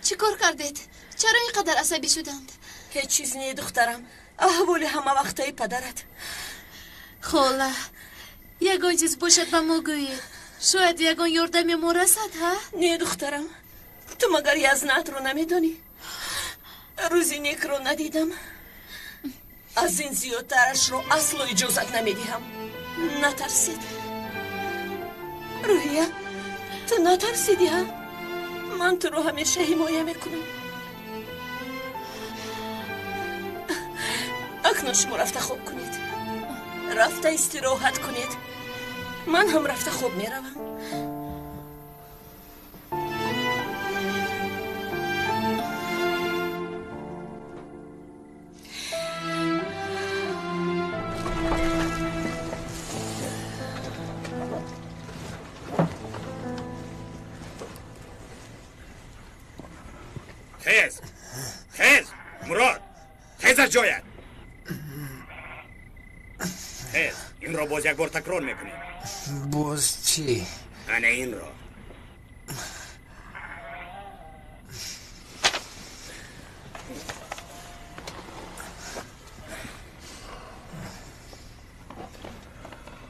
чӣ кор кардед? Чаро ин қадар асабӣ шуданд?
Ҳеҷ чиз не, духтарам. Аҳволи ҳамавақтаи падарат.
Хола, ягон чиз бошад ба мо гӯед. Шояд ягон ёрдаме мо расад, ҳа?
Не, духтарам, ту магар Язнаатро намедонӣ? Рӯзи некро надидам. Аз ин зиёдтарашро асло иҷозат намедиҳам. Натарсед. Рӯҳия, ту натарсидӣ, ҳа? Ман туро ҳамеша ҳимоя мекунам. Акнун шумо рафта хоб кунед, рафта истироҳат кунед. Ман ҳам рафта хоб меравам.
Хез, хез, Мурод, хез аз ҷоят. Хез, инро боз як бор такрор мекунем.
Боз чӣ?
Ана инро.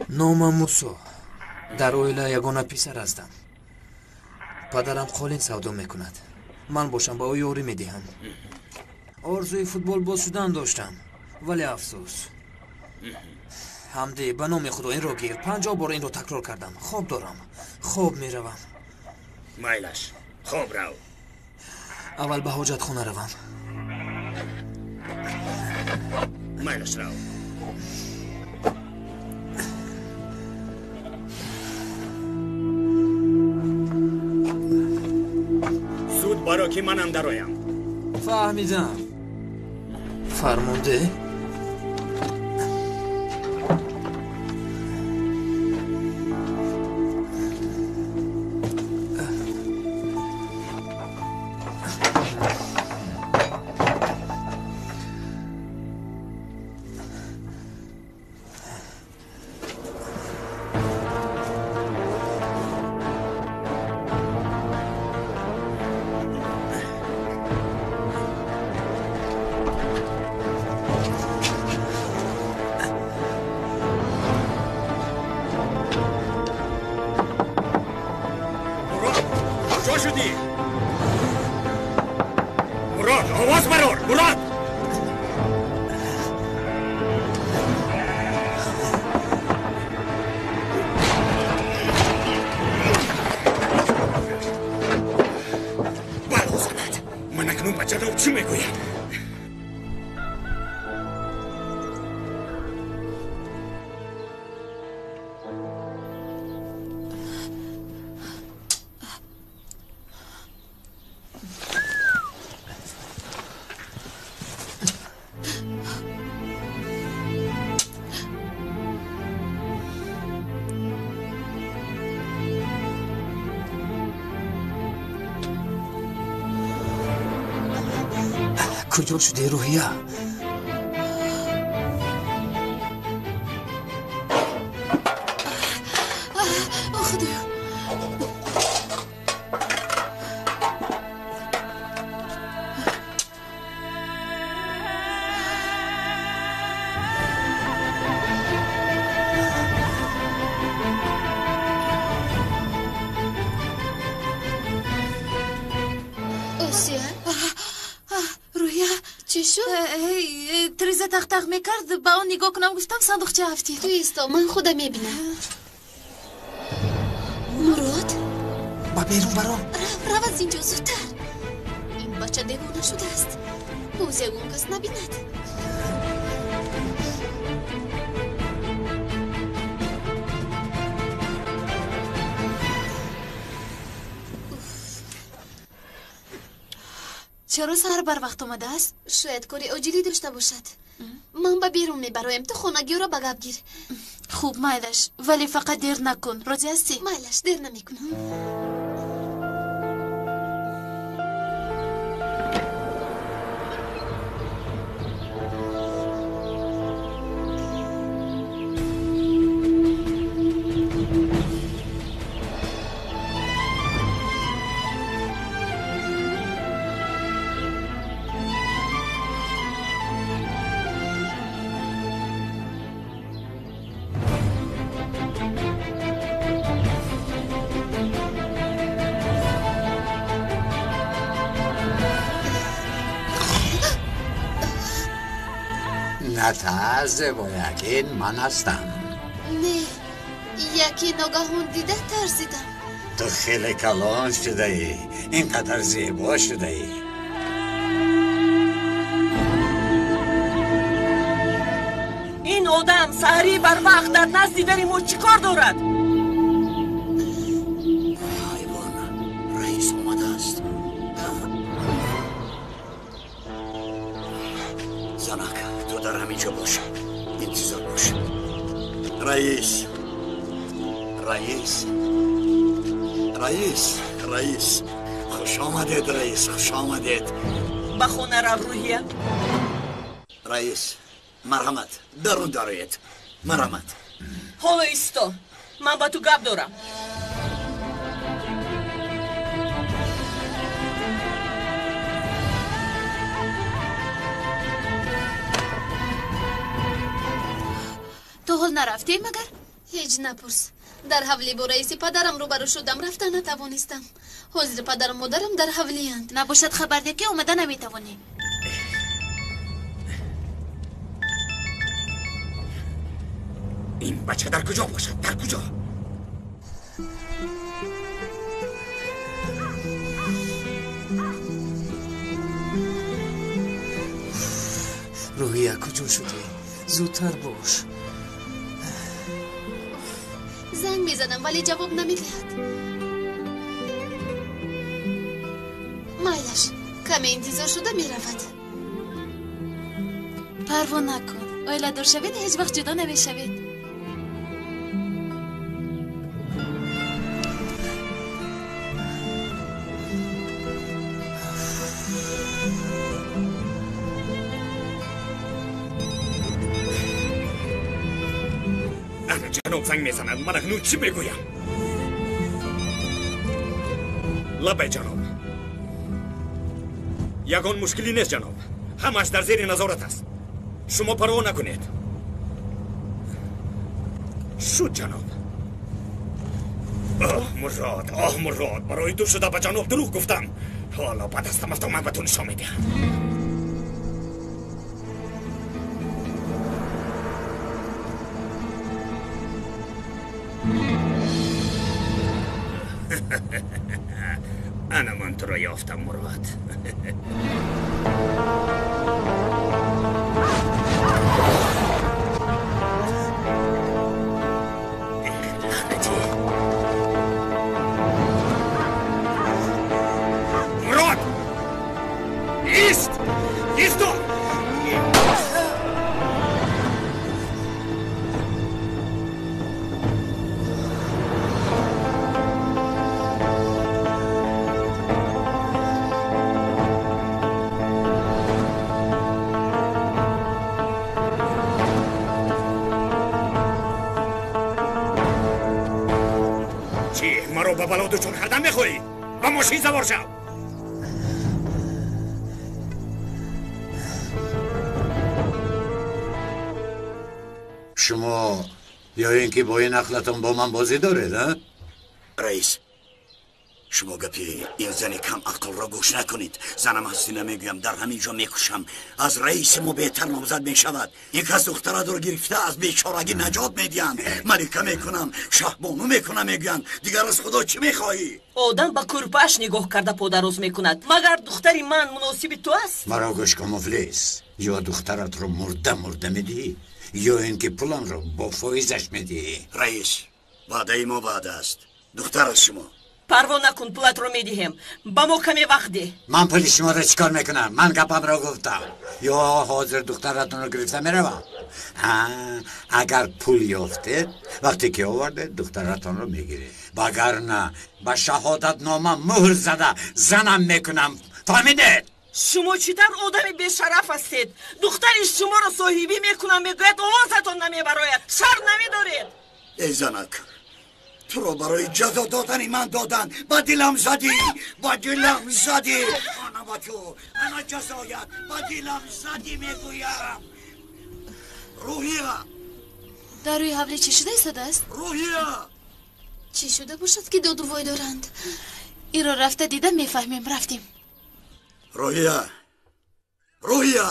Номам Мусо. Дар оила ягона писар ҳастам. Падарам қолин савдо мекунад. Ман бошам ба ӯ ёрӣ медиҳам. Орзуи футболбоз шудан доштам, вале афсӯс. Ҳамдӣ, ба номи Худо инро гир. 50 бор инро такрор кардам. Хоб дорам, хоб меравам.
Майлаш, хоб рав.
Аввал ба ҳоҷатхона равам.
Майлаш, рав. Зуд баро, ки манам дароям.
Фаҳмидам. Фармонде? Куҷо шуди, Рӯҳия?
Худоё!
Осия?
Рӯҳия,
чӣ шуд?
Тиреза тақ-тақ мекард, ба он нигоҳ кунам гуфтам, сандуқча афтид.
Ту исто, ман худа мебинам. Мурод?
Ба берун баро.
Рав, рав аз инҷо зудтар. Ин бача девона шудааст. Боз ягон кас набинад.
Чаро саҳар барвақт омадааст?
Шояд кори оҷилӣ дошта бошад. Ман ба берун мебароям, ту хонагиёро ба гап гир.
Хуб, майлаш, вале фақат дер накун. Розӣ ҳастӣ?
Майлаш, дер намекунам.
Натарс, зебояк, ин ман ҳастам.
Не, яке ногаҳон дида тарсидам.
Ту хеле калон шудаӣ, ин қадар зебо шудаӣ.
Ин одам саҳарӣ барвақт дар назди дари мо чӣ кор дорад?
Ҳайвон, раис омадааст. Занак, ту дар ҳамин ҷо бош, интизор бош. Раис, раис, раис, раис, хуш омадед, раис, хуш омадед.
Ба хона рав, Рӯҳия.
Раис, марҳамат, дарун дароед, марҳамат.
Ҳоло исто, ман ба ту гап дорам.
То ҳол нарафтӣ магар?
Ҳеҷ напурс. Дар ҳавлӣ бо раиси падарам рӯбарӯ шудам, рафта натавонистам. Ҳозир падару модарам дар ҳавлиянд.
Набошад хабар де, ки омада наметавонӣ.
Ин бача дар куҷо бошад? Дар куҷо?
Рӯҳия, куҷо шудӣ? Зудтар бош.
Занг мезанам, вале ҷавоб намедиҳад. Майлаш, каме интизор шуда меравад.
Парво накун, оиладор шавед, ҳеҷ вақт ҷудо намешавед.
Ана ҷаноб занг мезанад, ман акнун чӣ мегӯям? Лабай, ҷаноб. Ягон мушкилӣ нест, ҷаноб. Ҳамааш дар зери назорат аст. Шумо парво накунед. Шуд, ҷаноб. Оҳ, Мурод, оҳ, Мурод, барои ту шуда ба ҷаноб дурӯғ гуфтам. Ҳоло ба дастам афто, ман ба ту нишон медиҳам. Ана ман туро ёфтам, Мурод. Мурод! Ист! Исто! Маро ба бало дучор кардан мехоҳӣ? Ба мошин савор шав.
Шумо ё ин ки бо ин ақлатон бо ман бозӣ доред, а?
Раис, шумо гапи ин зани кам ақлро гӯш накунед. Занам ҳастӣ намегӯям, дар ҳамин ҷо мекушам. Аз раиси мо беҳтар номзад мешавад. Ин кас духтарадро гирифта аз бечорагӣ наҷот медиҳанд. Малика мекунам, шаҳбону мекунам мегӯянд. Дигар аз худо чӣ мехоҳӣ?
Одам ба кӯрпааш нигоҳ карда подароз мекунад. Магар духтари ман муносиби ту аст?
Маро гӯш кун, муфлис. Ё духтаратро мурда мурда медиҳӣ, ё ин ки пуламро бо фоизаш медиҳӣ.
Раис, ваъдаи мо ваъда аст. Духтар аз шумо.
Парво накун, пулатро медиҳем. Ба мо каме вақт деҳ.
Ман пули шуморо чӣ кор мекунам? Ман гапамро гуфтам. Ё ҳозир духтаратонро гирифта меравам. Агар пул ёфтед, вақте ки овардед, духтаратонро мегиред. Вагарна ба шаҳодатнома муҳр зада занам мекунам. Фаҳмидед?
Шумо чӣ тавр одами бешараф ҳастед? Духтари шуморо соҳибӣ мекунам, мегӯяд овозатон намебарояд. Шарм намедоред.
Эй занак, туро барои ҷазо додани ман доданд. Ба дилам задӣ, ба дилам задӣ. Ана ба ту, ана ҷазоят. Ба дилам задӣ мегӯям. Рӯҳия!
Дар рӯи ҳавлӣ чӣ шуда истодааст?
Рӯҳия!
Чӣ шуда бошад ки доду вой доранд?
Инро рафта дида мефаҳмем. Рафтем.
Рӯҳия! Рӯҳия!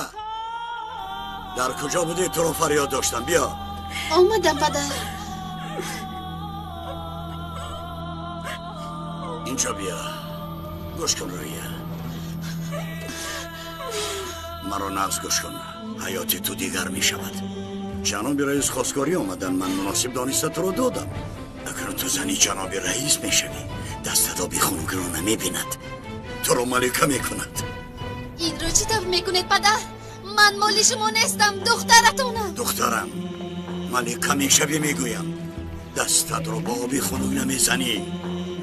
Дар куҷо будӣ? Туро фарёд доштам. Биё.
Омадам, падар.
Инҷо биё. Гӯш кун, Рӯҳия. Маро нағз гӯш кун. Ҳаёти ту дигар мешавад. Ҷаноби раис хостгорӣ омаданд. Ман муносиб дониста туро додам. Акнун ту зани ҷаноби раис мешавӣ. Дастат оби хунукро намебинад. Туро малика мекунад.
Инро чӣ тавр мекунед, падар? Ман моли шумо нестам, духтаратонам.
Духтарам, малика мешавӣ мегӯям. Дастатро бо оби хунук намезанӣ.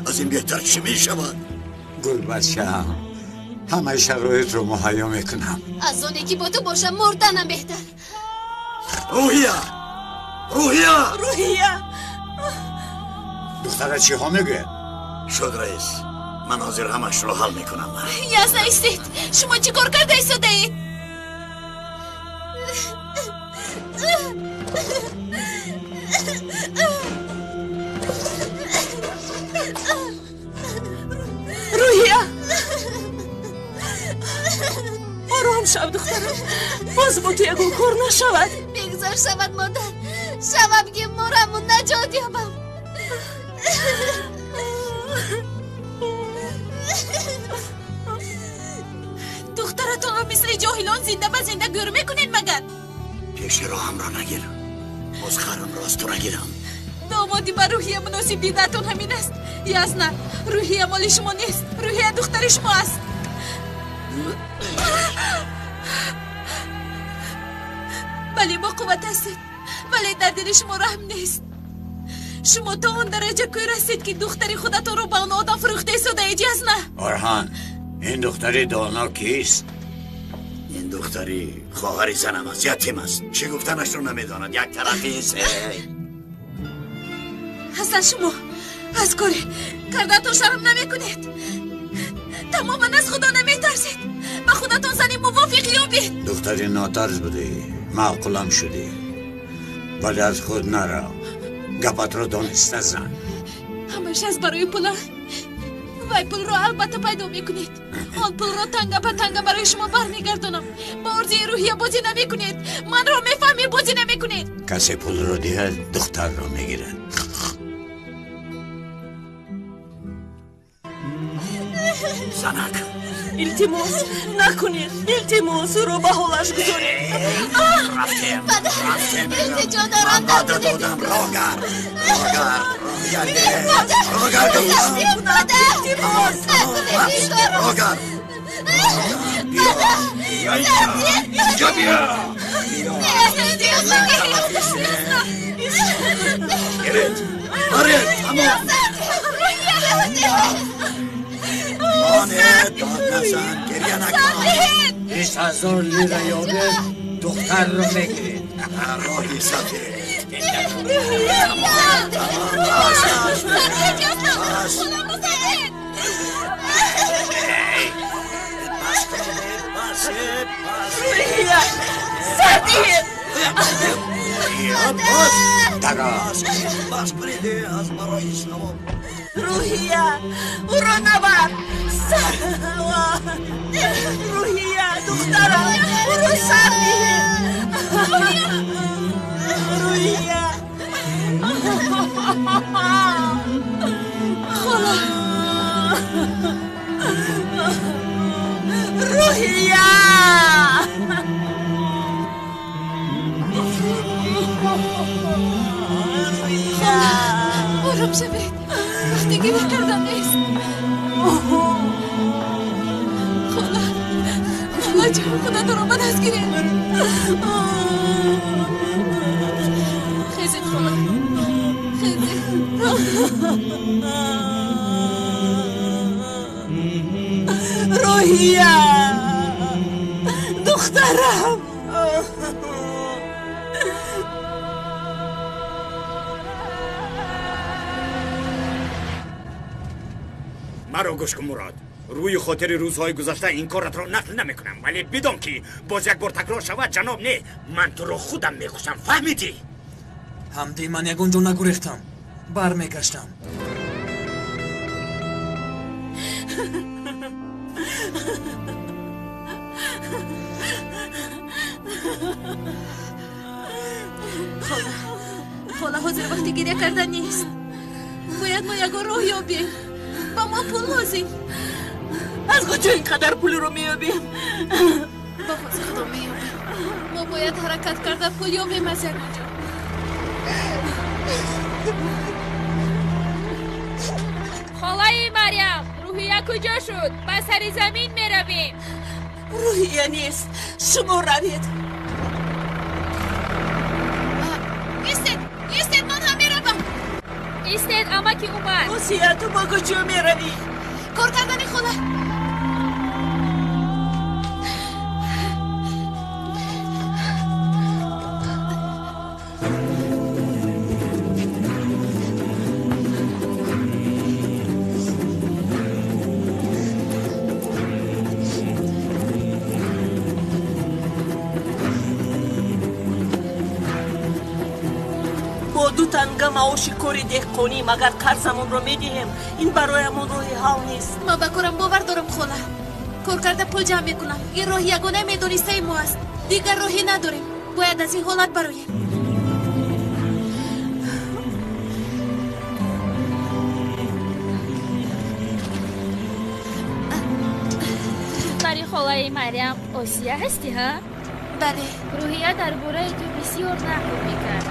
Аз ин беҳтар чӣ мешавад?
Гулбачаам, ҳамаи шароитро муҳайё мекунам.
Аз оне ки бо ту бошам, мурданам беҳтар.
Рӯҳия! Рӯҳия!
Рӯҳия!
Духтара чиҳо мегӯяд?
Шуд, раис. Ман ҳозир ҳамашро ҳал мекунам.
Ясна, истед. Шумо чӣ кор карда истодаед?
Рӯҳия! Ором шав, духтарам. Боз бо ту ягон кор нашавад.
Бигзор шавад, модар. Шавам ки мораму наҷот ёбам.
Духтаратонро мисли ҷоҳилон зинда ба зинда гӯр мекунед магар?
Пеши роҳамро нагир. Боз харамро аз ту нагирам.
Домоди ба рӯҳия муносиб дидаатон ҳамин аст. Ясна, рӯҳия моли шумо нест. Рӯҳия духтари шумо аст. Бале, бо қувват ҳастед, вале дар дили шумо раҳм нест. Шумо то он дараҷа кӯр ҳастед ки духтари худатонро ба он одам фурӯхта истодаед, Ясна.
Орҳан, ин духтари доно кист?
Ин духтари хоҳари занам аст, ятим аст. Чӣ гуфтанашро намедонад. Як тарафист.
Ҳасан, шумо аз кори кардаатон шарм намекунед. Тамоман аз худо наметарсед. Ба худатон зани мувофиқ ёбед.
Духтари нотарс будӣ, маъқулам шудӣ, вале аз худ нарав. Гапатро дониста зан.
Ҳамаш аз барои пула. Вай пулро албатта пайдо мекунед. Он пулро танга ба танга барои шумо бармегардонам. Ба орзуи рӯҳия бозӣ намекунед. Манро мефаҳмӣ, бозӣ намекунед.
Касе пулро диҳад, духтарро мегирад.
Занак,
Илтимос, накунед. Илтимос, ӯро ба ҳолаш гузоред.
Рафтем, рафтем.
Илтиҷо дорам,
Ман ваъда додам. Рогар, рогар, рогар, рогар.
Илтимос,
рогар. Биё, биё инҷо, инҷо биё. Гиред, баред, тамом. Монед, дод назан, гиря накун.
20,000 лира ёбед, духтарро мегиред.
Роҳи сафед.
Рӯҳия, ӯро набар. Рӯҳия, духтарам, ӯро сар диҳед. Рӯҳия.
Хола.
Рӯҳия.
Хола, ором шавед. Вақти гиря кардан нест. Хола, хола ҷон, худатонро ба даст гиред. Хезед, хола, хезед.
Рӯҳия, духтарам.
Маро гӯш кун, Мурод. Рӯи хотири рӯзҳои гузашта ин коратро нақл намекунам, вале бидон ки боз як бор такрор шавад, ҷаноб, не, ман туро худам мекушам, фаҳмидӣ?
Ҳамди, ман ягон ҷо нагурехтам, бармегаштам.
Хола, хола, ҳозир вақти гиря кардан нест. Бояд мо ягон роҳ ёбем. Ба мо пул лозим.
Аз куҷо ин қадар пулро меёбем?
Ба фазли Худо меёбем. Мо бояд ҳаракат карда пул ёбем аз ягон ҷо.
Холаи Марьям, Рӯҳия куҷо шуд? Ба сари замин меравем.
Рӯҳия нест, шумо равед.
Истед, истед, ман ҳам меравам.
Истед, амаки Умар.
Осия, ту ба куҷо меравӣ?
Кор кардани хола.
Ду танга маоши кори деҳқонӣ, магар қарзамонро медиҳем? Ин бароямон роҳи ҳал нест.
Ман ба корам бовар дорам, хола. Кор карда пул ҷамъ мекунам. Ин роҳи ягона медонистаи мо аст. Дигар роҳе надорем. Бояд аз ин ҳолат бароем.
Духтари холаи Марьям Осия ҳастӣ, ҳа?
Бале.
Рӯҳия дар бораи ту бисёр нақл мекард.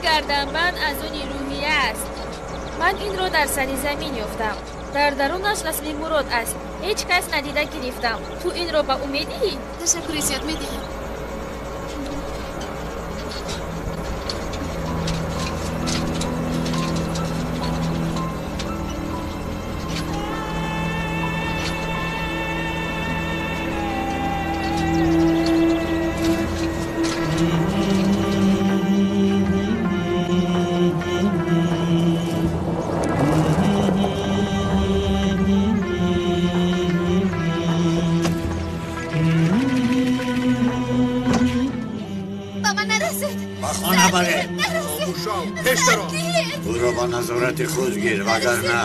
Гарданбанд аз они Рӯҳия аст. Ман инро дар сари замин ёфтам. Дар дарунаш расми Мурод аст. Ҳеҷ кас надида гирифтам. Ту инро ба ӯ медиҳӣ?
Ташаккури зиёд, медиҳам.
او را با نظارت خود گیر، وگرنه.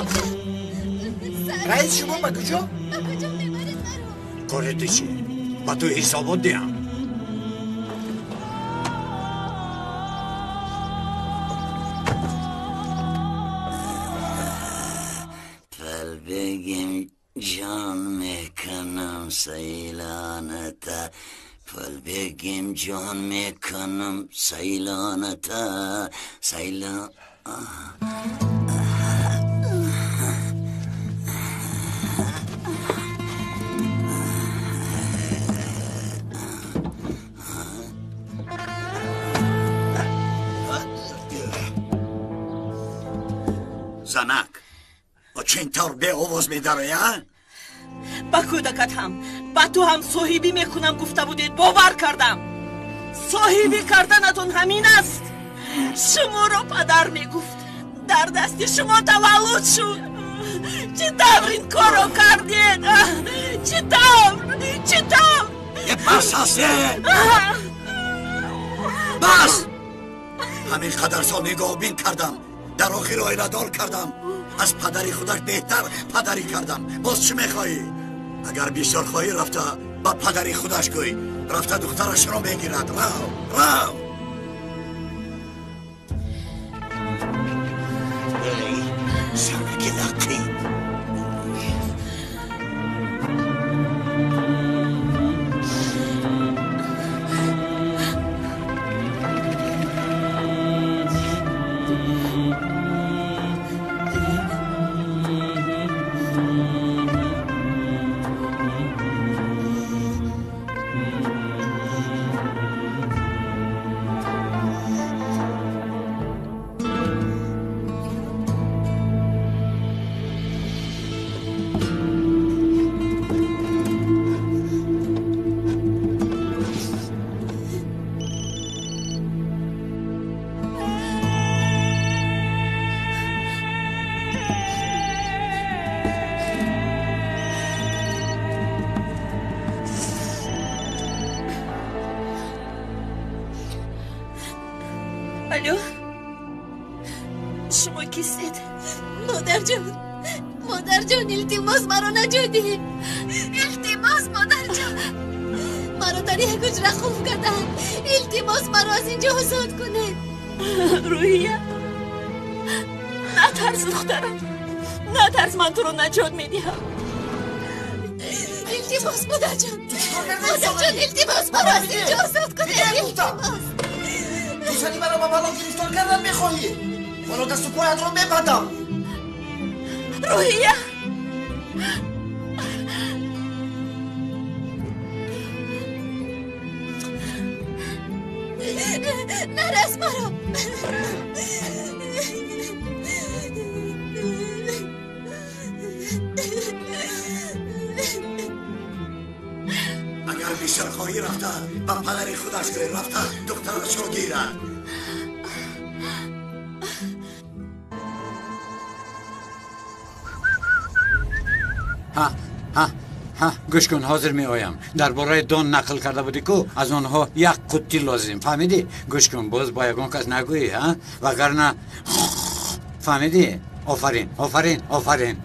رئیس، شما به کجا؟
به کجا میبرید مرا؟
کارت چی؟ با تو حسابات دیم.
پل بگیم جان میکنم سیلانتا. Пул бегим ҷон мекунам, сайлоната сайлон. Занак, чӣ тавр беовоз медароя?
Ба кӯдакат ҳам, ба ту ҳам соҳибӣ мекунам гуфта будед, бовар кардам. Соҳибӣ карданатон ҳамин аст. Шуморо падар мегуфт, дар дасти шумо таваллуд шуд. Чӣ тавр ин корро кардед? Чӣ тавр? Чӣ тавр?
Бас аст, бас! Ҳамин қадар сол нигоҳбин кардам, дар охир оиладор кардам, аз падари худаш беҳтар падарӣ кардам. Боз чӣ мехоҳӣ? Агар бисёр хоҳӣ, рафта ба падари худаш гӯй, рафта духтарашро мегирад. Рав, рав! Эй, занаки лақиб!
Алло, шумо кистед?
Модарҷон, модарҷон, илтимос маро наҷот диҳед. Илтимос, модарҷон, маро дар як ҳуҷра қулф карданд. Илтимос, маро аз инҷо озод кунед.
Рӯҳия, натарс духтарам, натарс, ман туро наҷот медиҳам.
Илтимос, модарҷон, модарҷон, илтимос, маро аз инҷо озод кунед. Илтимос.
Ту зани маро ба бало гирифтор кардан мехоҳӣ? Ҳоло дасту поятро мебандам.
Рӯҳия!
Нарас маро!
Агар бисёр хоҳӣ, рафта ба падари худаш гӯй, рафта духтарашро гирад.
Ҳа, ҳа, ҳа, гӯш кун, ҳозир меоям. Дар бораи дон нақл карда будӣ ку, аз онҳо як қуттӣ лозим, фаҳмидӣ? Гӯш кун, боз бо ягон кас нагӯӣ, ҳа? Вагарна фаҳмидӣ? Офарин, офарин, офарин.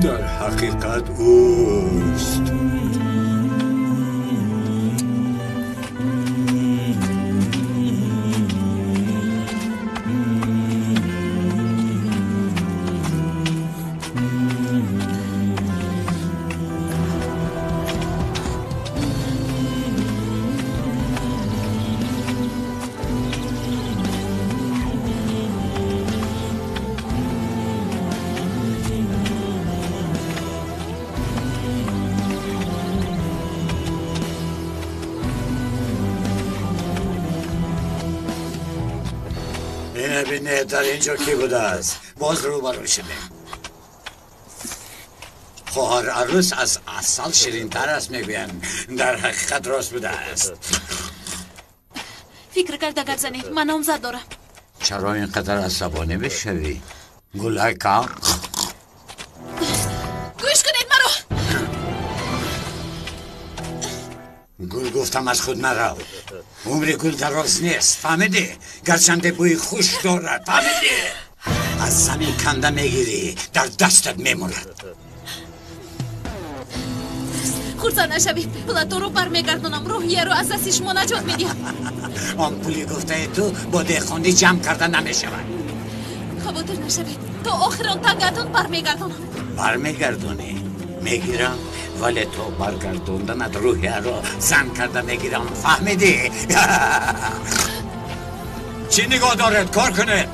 Дар ҳақиқат ӯст. ببینه در اینجا کی بوده است. باز روبرو شدیم. خواهر عروس از عسل شیرین‌تر است میگویند. در حقیقت راست بوده است.
فکر کرده گپ زنید، من نامزد دارم.
چرا اینقدر عصبانی بشوی؟ گلکا
گوش کنید مرا.
گل گفتم از خود مرا. عمر گل دراز نیست، فهمیدی؟ گرچنده بوی خوش دارد، فهمیدی؟ از زمین کنده میگیری، در دستت میماند.
Хурсанд нашавед, пулатонро бармегардонам, рӯҳияро аз дасти шумо наҷот медиҳам.
Он пули гуфтаи ту бо деҳқонӣ ҷамъ карда намешавад.
Хавотир нашавед, то охир он тангаатон бармегардонам.
Бармегардонӣ? Мегирам, вале то баргардонданат рӯҳияро зан карда мегирам, фаҳмидӣ? Чӣ нигоҳ доред? Кор кунед.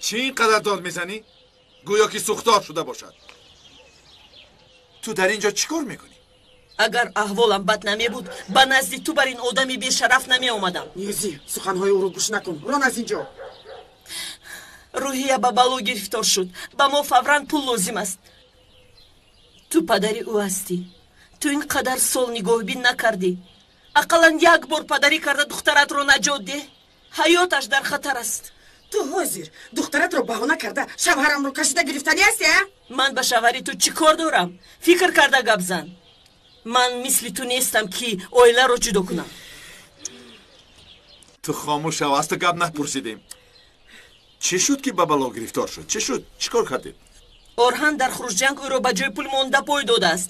Чӣ ин қадар дод мезанӣ? Гӯё ки сӯхтор шуда бошад. Ту дар ин ҷо чӣ кор мекунӣ?
Агар аҳволам бад намебуд, ба назди ту бар ин одами бешараф намеомадам.
Ниёзӣ, суханҳои ӯро гӯш накун. Рон аз ин ҷо.
Рӯҳия ба бало гирифтор шуд. Ба мо фавран пул лозим аст. Ту падари ӯ ҳастӣ. Ту ин қадар сол нигоҳбин накардӣ. Ақаллан як бор падарӣ карда духтаратро наҷот деҳ. Ҳаёташ дар хатар аст.
Ту ҳозир духтаратро баҳона карда шавҳарамро кашида гирифтанӣ ҳастӣ, а?
Ман ба шавҳари ту чӣ кор дорам? Фикр карда гап зан. Ман мисли ту нестам, ки оиларо ҷудо кунам.
Ту хомӯш шав, аз ту гап напурсидем. Чӣ шуд, ки ба бало гирифтор шуд? Чӣ шуд? Чӣ кор кардед?
Орҳан дар хурӯҷанг ӯро ба ҷои пул монда пой додааст.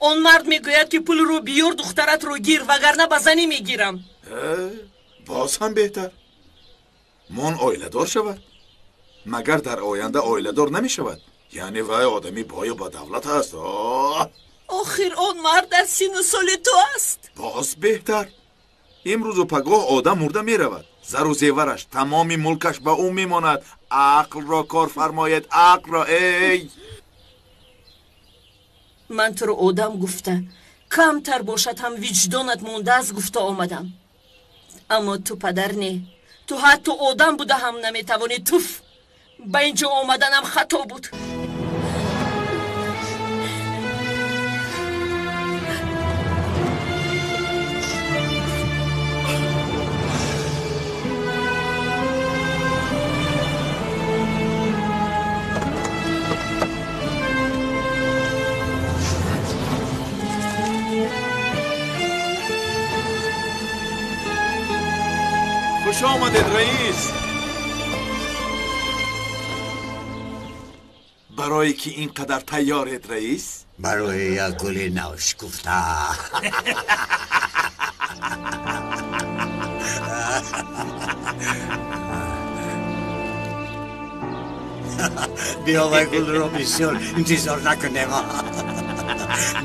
Он мард мегӯяд, ки пулро биёр, духтаратро гир, вагарна ба занӣ мегирам.
Боз ҳам беҳтар. Мон оиладор шавад. Магар дар оянда оиладор намешавад? Яъне вай одами бою ба давлат аст.
Охир он мард дар сину соли ту аст.
Боз беҳтар. Имрӯзу пагоҳ одам мурда меравад. Зару зевараш, тамоми мулкаш ба ӯ мемонад. Ақлро кор фармоед, ақлро, эй!
Ман туро одам гуфта, камтар бошад ҳам виҷдонат мондааст гуфта омадам. Аммо ту падар не. Ту ҳатто одам буда ҳам наметавонӣ. Туф! Ба ин ҷо омаданам хато буд.
Хуш омадед, раис. Барое ки ин қадар тайёред, раис?
Барои як гули нав шукуфта. Биё, вай гулро бисёр интизор накунем.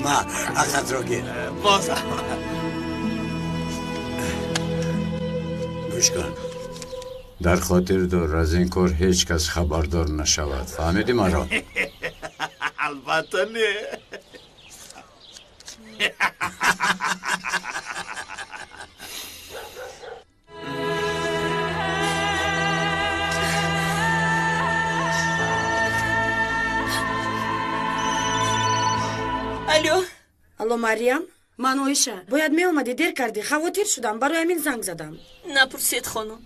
Ма ақатро гир.
Боз
гӯш кун. Дар хотир дор, аз ин кор ҳеҷ кас хабардор нашавад. Фаҳмидӣ маро?
Албатта не.
Алло.
Алло, Мариям? Ман Оиша. Бояд меомадӣ, дер кардӣ, хавотир шудам, барои ҳамин занг задам.
Напурсед, хонум.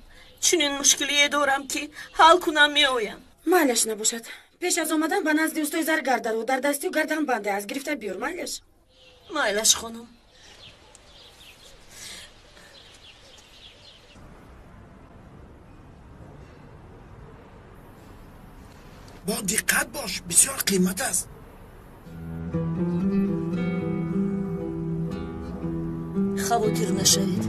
Чунин мушкилие дорам, ки ҳал кунам меоям.
Майлаш набошад. Пеш аз омадан ба назди устои заргар даро, дар дастию гардан банде аст, гирифта биёр, майлаш?
Майлаш, хонум.
Бо диққат бош, бисёр қимат аст.
Хавотир нашавед.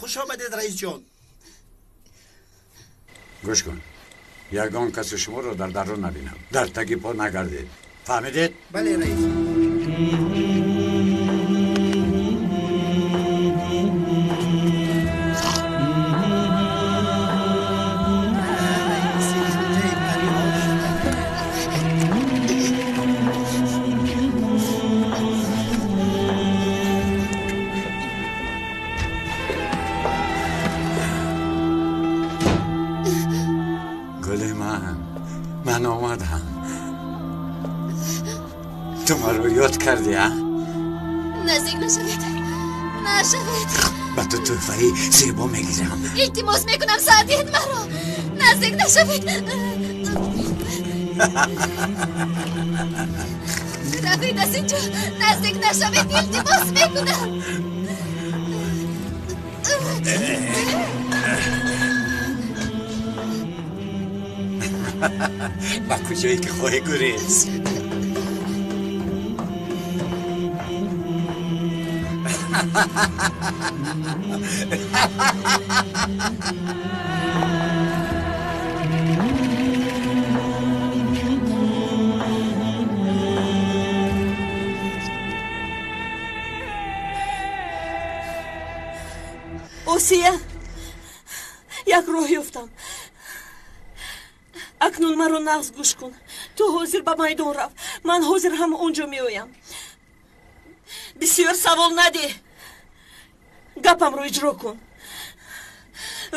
Хуш омадед, раисҷон.
Гӯш кун, ягон каси шуморо дар дарун набинам, дар таги по нагардед, фаҳмидед?
Бале, раис.
Ман омадам. Ту маро ёд кардӣ, а?
Наздик нашавед, нашавед.
Ба ту тӯҳфаи зебо мегирам.
Илтимос мекунам, сар диҳед маро. Наздик нашавед. Равед аз инҷо, наздик нашавед, илтимос мекунам.
Ба куҷое ки хоҳӣ гурез.
Осия, як роҳ ёфтам. Акнун маро нағз гӯш кун. Ту ҳозир ба майдон рав, ман ҳозир ҳам он ҷо меоям. Бисёр савол надеҳ, гапамро иҷро кун.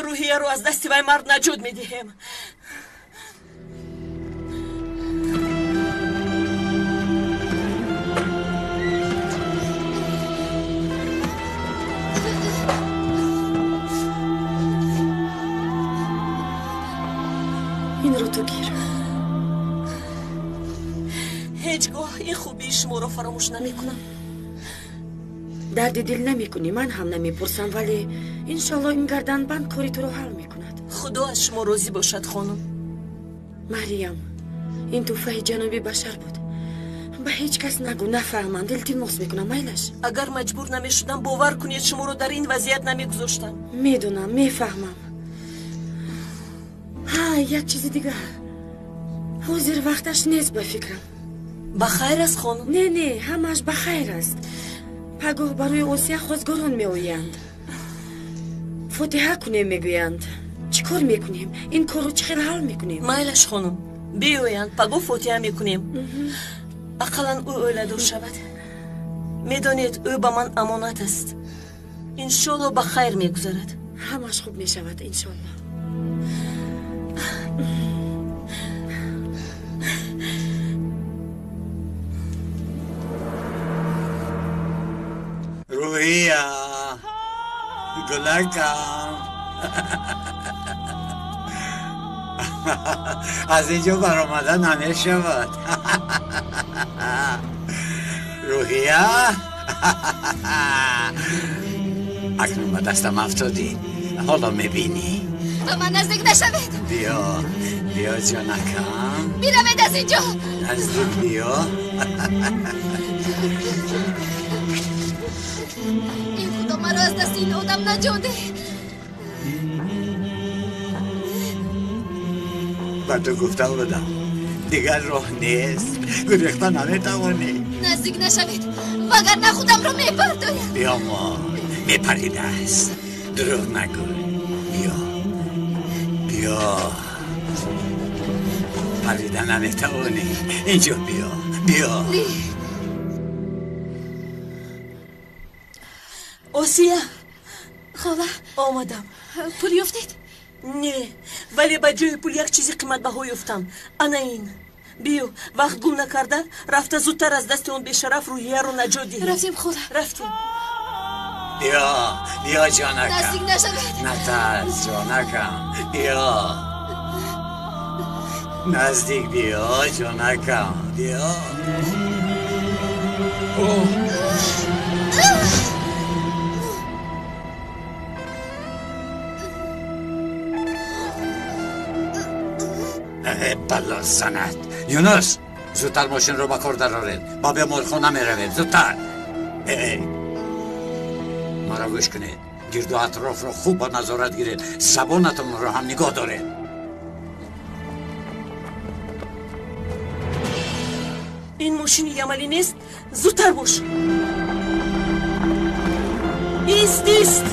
Рӯҳияро аз дасти вай мард наҷот медиҳем.
Инро ту гир.
Ҳеҷ гоҳ ин хубии шуморо фаромӯш намекунам.
Дарди дил намекунӣ, ман ҳам намепурсам, вале иншолло ин гарданбанд кори туро ҳал мекунад.
Худо аз шумо розӣ бошад, хонум.
Мариям, ин тӯҳфаи ҷаноби Башар буд. Ба ҳеҷ кас нагӯ, нафаҳманд, илтимос мекунам, майлаш.
Агар маҷбур намешудам, бовар кунед, шуморо дар ин вазъият намегузоштам.
Медонам, мефаҳмам. Ҳа, як чизи дигар. Ҳозир вақташ нест, ба фикрам.
Ба хайр аст, хонум?
Не, не, ҳамааш ба хайр аст. Пагоҳ барои Осия хозгорон меоянд. Фотиҳа кунем, мегӯянд. Чӣ кор мекунем? Ин корро чӣ хел ҳал мекунем?
Майлаш, хонум, биёянд, пагоҳ фотиҳа мекунем. Ақаллан ӯ оиладор шавад. Медонед, ӯ ба ман амонат аст. Иншолло ба хайр мегузарад.
Ҳамааш хуб мешавад, иншолло.
Рӯҳия, гулакам, аз инҷо баромада намешавад. Рӯҳия, акнун ба дастам афтодӣ, ҳоло мебинӣ.
Ба ман наздик нашавед.
Биё, биё, ҷонакам.
Биравед аз инҷо.
Наздик биё.
Эй худо, маро аз дасти ин одам наҷот деҳ.
Ба ту гуфта будам, дигар роҳ нест, гурехта наметавонӣ.
Наздик нашавед, вагарна худамро мепартоям.
Биё, мо мепаридааст. Дурӯғ нагӯй. Биё, биё, парида наметавонӣ. Инҷо биё, биё.
Осия.
Хола.
Омадам.
Пул ёфтед?
Не, вале ба ҷои пул як чизи қиматбаҳо ёфтам. Ана ин. Биё, вақт гум накарда, рафта зудтар аз дасти он бешараф рӯҳияро наҷот диҳем.
Рафтем, хола.
Рафтем.
Биё, биё, ҷонакам.
Наздик нашавед.
Натарс, ҷонакам. Биё. Наздик биё, ҷонакам. Биё. Бало занад. Юнус, зудтар мошинро ба кор дароред. Ба беморхона меравем. Зудтар. Маро гӯш кунед. Гирду атрофро хуб ба назорат гиред, забонатонро ҳам нигоҳ доред.
Ин мошини Ямалӣ нест, зудтар бош. Ист, ист,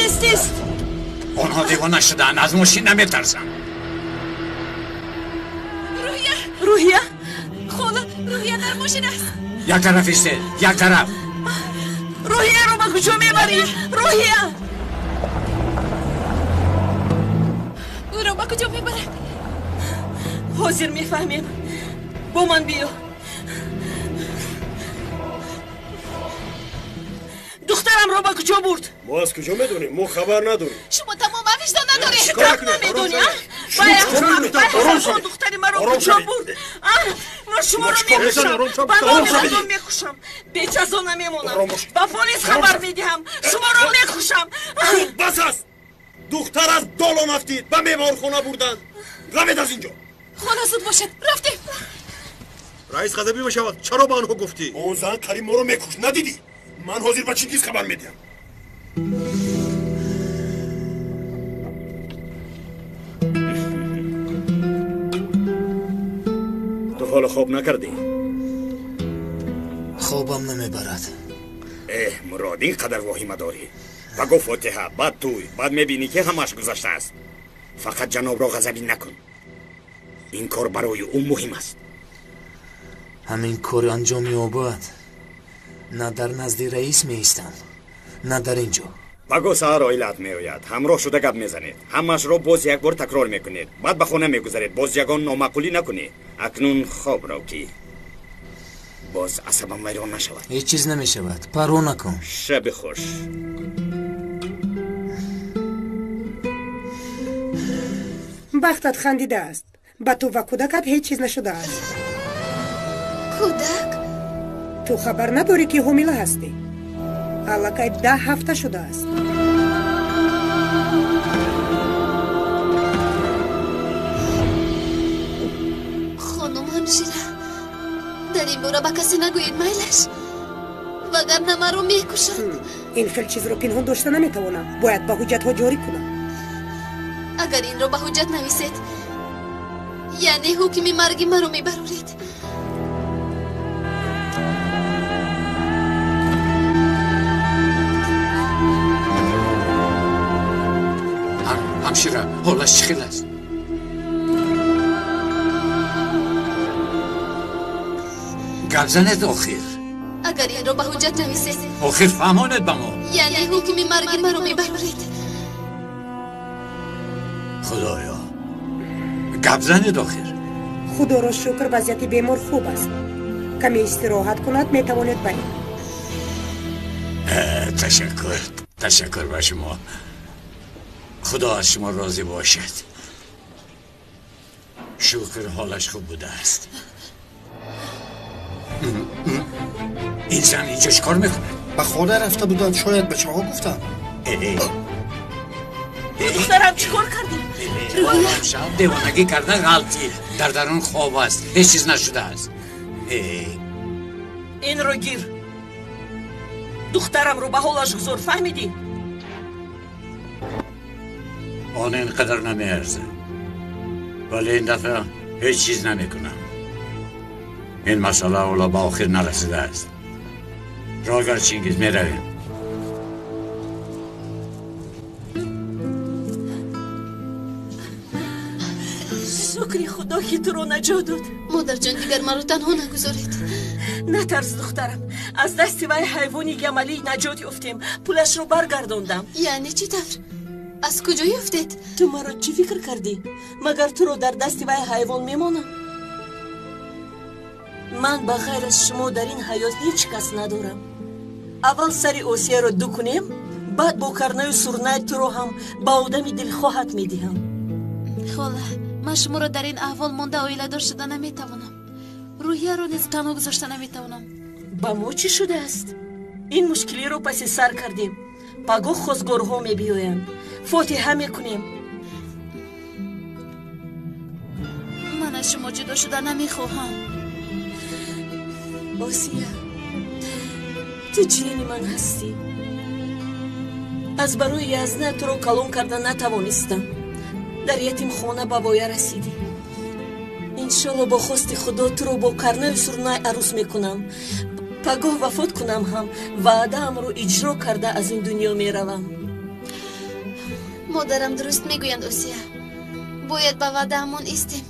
ист, ист.
Онҳо девона шудаанд, аз мошин наметарсанд.
Рӯҳия!
Рӯҳия!
Хола, Рӯҳия дар мошин аст.
Як тараф истед, як тараф.
Рӯҳияро ба куҷо мебарӣ? Рӯҳия!
Ӯро ба куҷо мебарад?
Ҳозир мефаҳмем. Бо ман биё. Духтарамро ба куҷо бурд?
Мо аз куҷо медонем? Мо хабар надорем.
Шумо тамом виҷдон надоред.
Чӣ тавр намедонӣ? Баях духтари маро куҷо бурд? Ман шуморо мекушам. Ба номи Худо мекушам. Беҷазо намемонам. Ба полис хабар медиҳам. Шуморо мекушам.
Бас аст. Духтар аз долон афтид. Ба меҳмонхона бурданд. Равед аз инҷо.
Хола, зуд бошед. Рафтем.
Раис ғазабӣ мешавад. Чаро ба онҳо гуфтӣ? Он зан қариб моро мекушт. Надидӣ? Ман ҳозир ба Чингиз хабар медиҳам.
Ту ҳоло хоб накардӣ?
Хобам намебарад.
Эҳ, Мурод, ин қадар воҳима дорӣ. Баго фотиҳа, баъд туй, баъд мебинӣ ки ҳамааш гузаштааст. Фақат ҷанобро ғазабӣ накун. Ин кор барои ӯ муҳим аст.
Ҳамин кор анҷом ёбад, на дар назди раис меистам, на дар ин ҷо.
Паго саҳар оилаат меояд, ҳамроҳ шуда гап мезанед. Ҳамаашро боз як бор такрор мекунед. Баъд ба хона мегузаред, боз ягон номаъқулӣ накунӣ. Акнун хоб рав ки боз асабам вайрон нашавад.
Ҳеҷ чиз намешавад, парво накун.
Шаби хуш.
Бахтат хандидааст. Ба ту ва кӯдакат ҳеҷ чиз нашудааст.
Кӯдак?
Ту хабар надорӣ ки ҳомила ҳастӣ. Аллакай 10 ҳафта шудааст.
Хонум ҳамшира, дар ин бора ба касе нагӯед, майлаш, вагарна маро мекушанд.
Ин хел чизро пинҳон дошта наметавонам. Бояд ба ҳуҷҷатҳо ҷорӣ кунам.
Агар инро ба ҳуҷҷат нависед, яъне ҳукми марги маро мебароред.
Ҳамшира, ҳолаш чӣ хел аст? Гап занед охир.
Агар инро ба ҳуҷҷат нависед,
охир фаҳмонед ба мо.
Яъне ҳукми марги маро мебароред.
Худоё, гап занед охир.
Худоро шукр, вазъияти бемор хуб аст. Каме истироҳат кунад, метавонед баред.
Ташаккур, ташаккур ба шумо. Худо аз шумо розӣ бошад. Шукр, ҳолаш хуб будааст. Ин зан инҷо чӣ кор мекунад?
Ба хона рафта буданд, шояд бачаҳо гуфтанд.
Духтарам, чӣ кор кардӣ?
Шаб девонагӣ карда ғалтӣ. Дар дарун хоб аст, ҳеҷ чиз нашудааст.
Инро гир. Духтарамро ба ҳолаш гузор, фаҳмидӣ?
Он ин қадар намеарзад. Вале ин дафъа ҳеҷ чиз намекунам. Ин масъала ҳоло ба охир нарасидааст. Рогар Чингиз, меравем.
Шукри Худо ки туро наҷот дод.
Модарҷон, дигар маро танҳо нагузоред.
Натарс, духтарам. Аз дасти вай ҳайвони гамалӣ наҷот ёфтем. Пулашро баргардондам.
Яъне чӣ тавр? Аз куҷо ёфтед?
Ту маро чӣ фикр кардӣ? Магар туро дар дасти вай ҳайвон мемонам? Ман ба ғайр аз шумо дар ин ҳаёт ҳеҷ кас надорам. Аввал сари Осияро ду кунем, баъд бо карнаю сурнай туро ҳам ба одами дилхоҳат медиҳам.
Хола, ман шуморо дар ин аҳвол монда оиладор шуда наметавонам. Рӯҳияро низ танҳо гузошта наметавонам.
Ба мо чӣ шудааст? Ин мушкилиро паси сар кардем. Пагоҳ хозгорҳо мебиёянд. Фотиҳа мекунем.
Ман аз шумо ҷудо шуда намехоҳам.
Осия, ту ҷияни ман ҳастӣ. Аз барои язна туро калон карда натавонистам. Дар ятимхона ба воя расидӣ. Иншолло бо хости Худо туро бо карнаю сурнай арӯс мекунам. Пагоҳ вафот кунам ҳам ваъдаамро иҷро карда аз ин дунё меравам.
Модарам дуруст мегӯянд, Осия. Бояд ба ваъдаамон истем.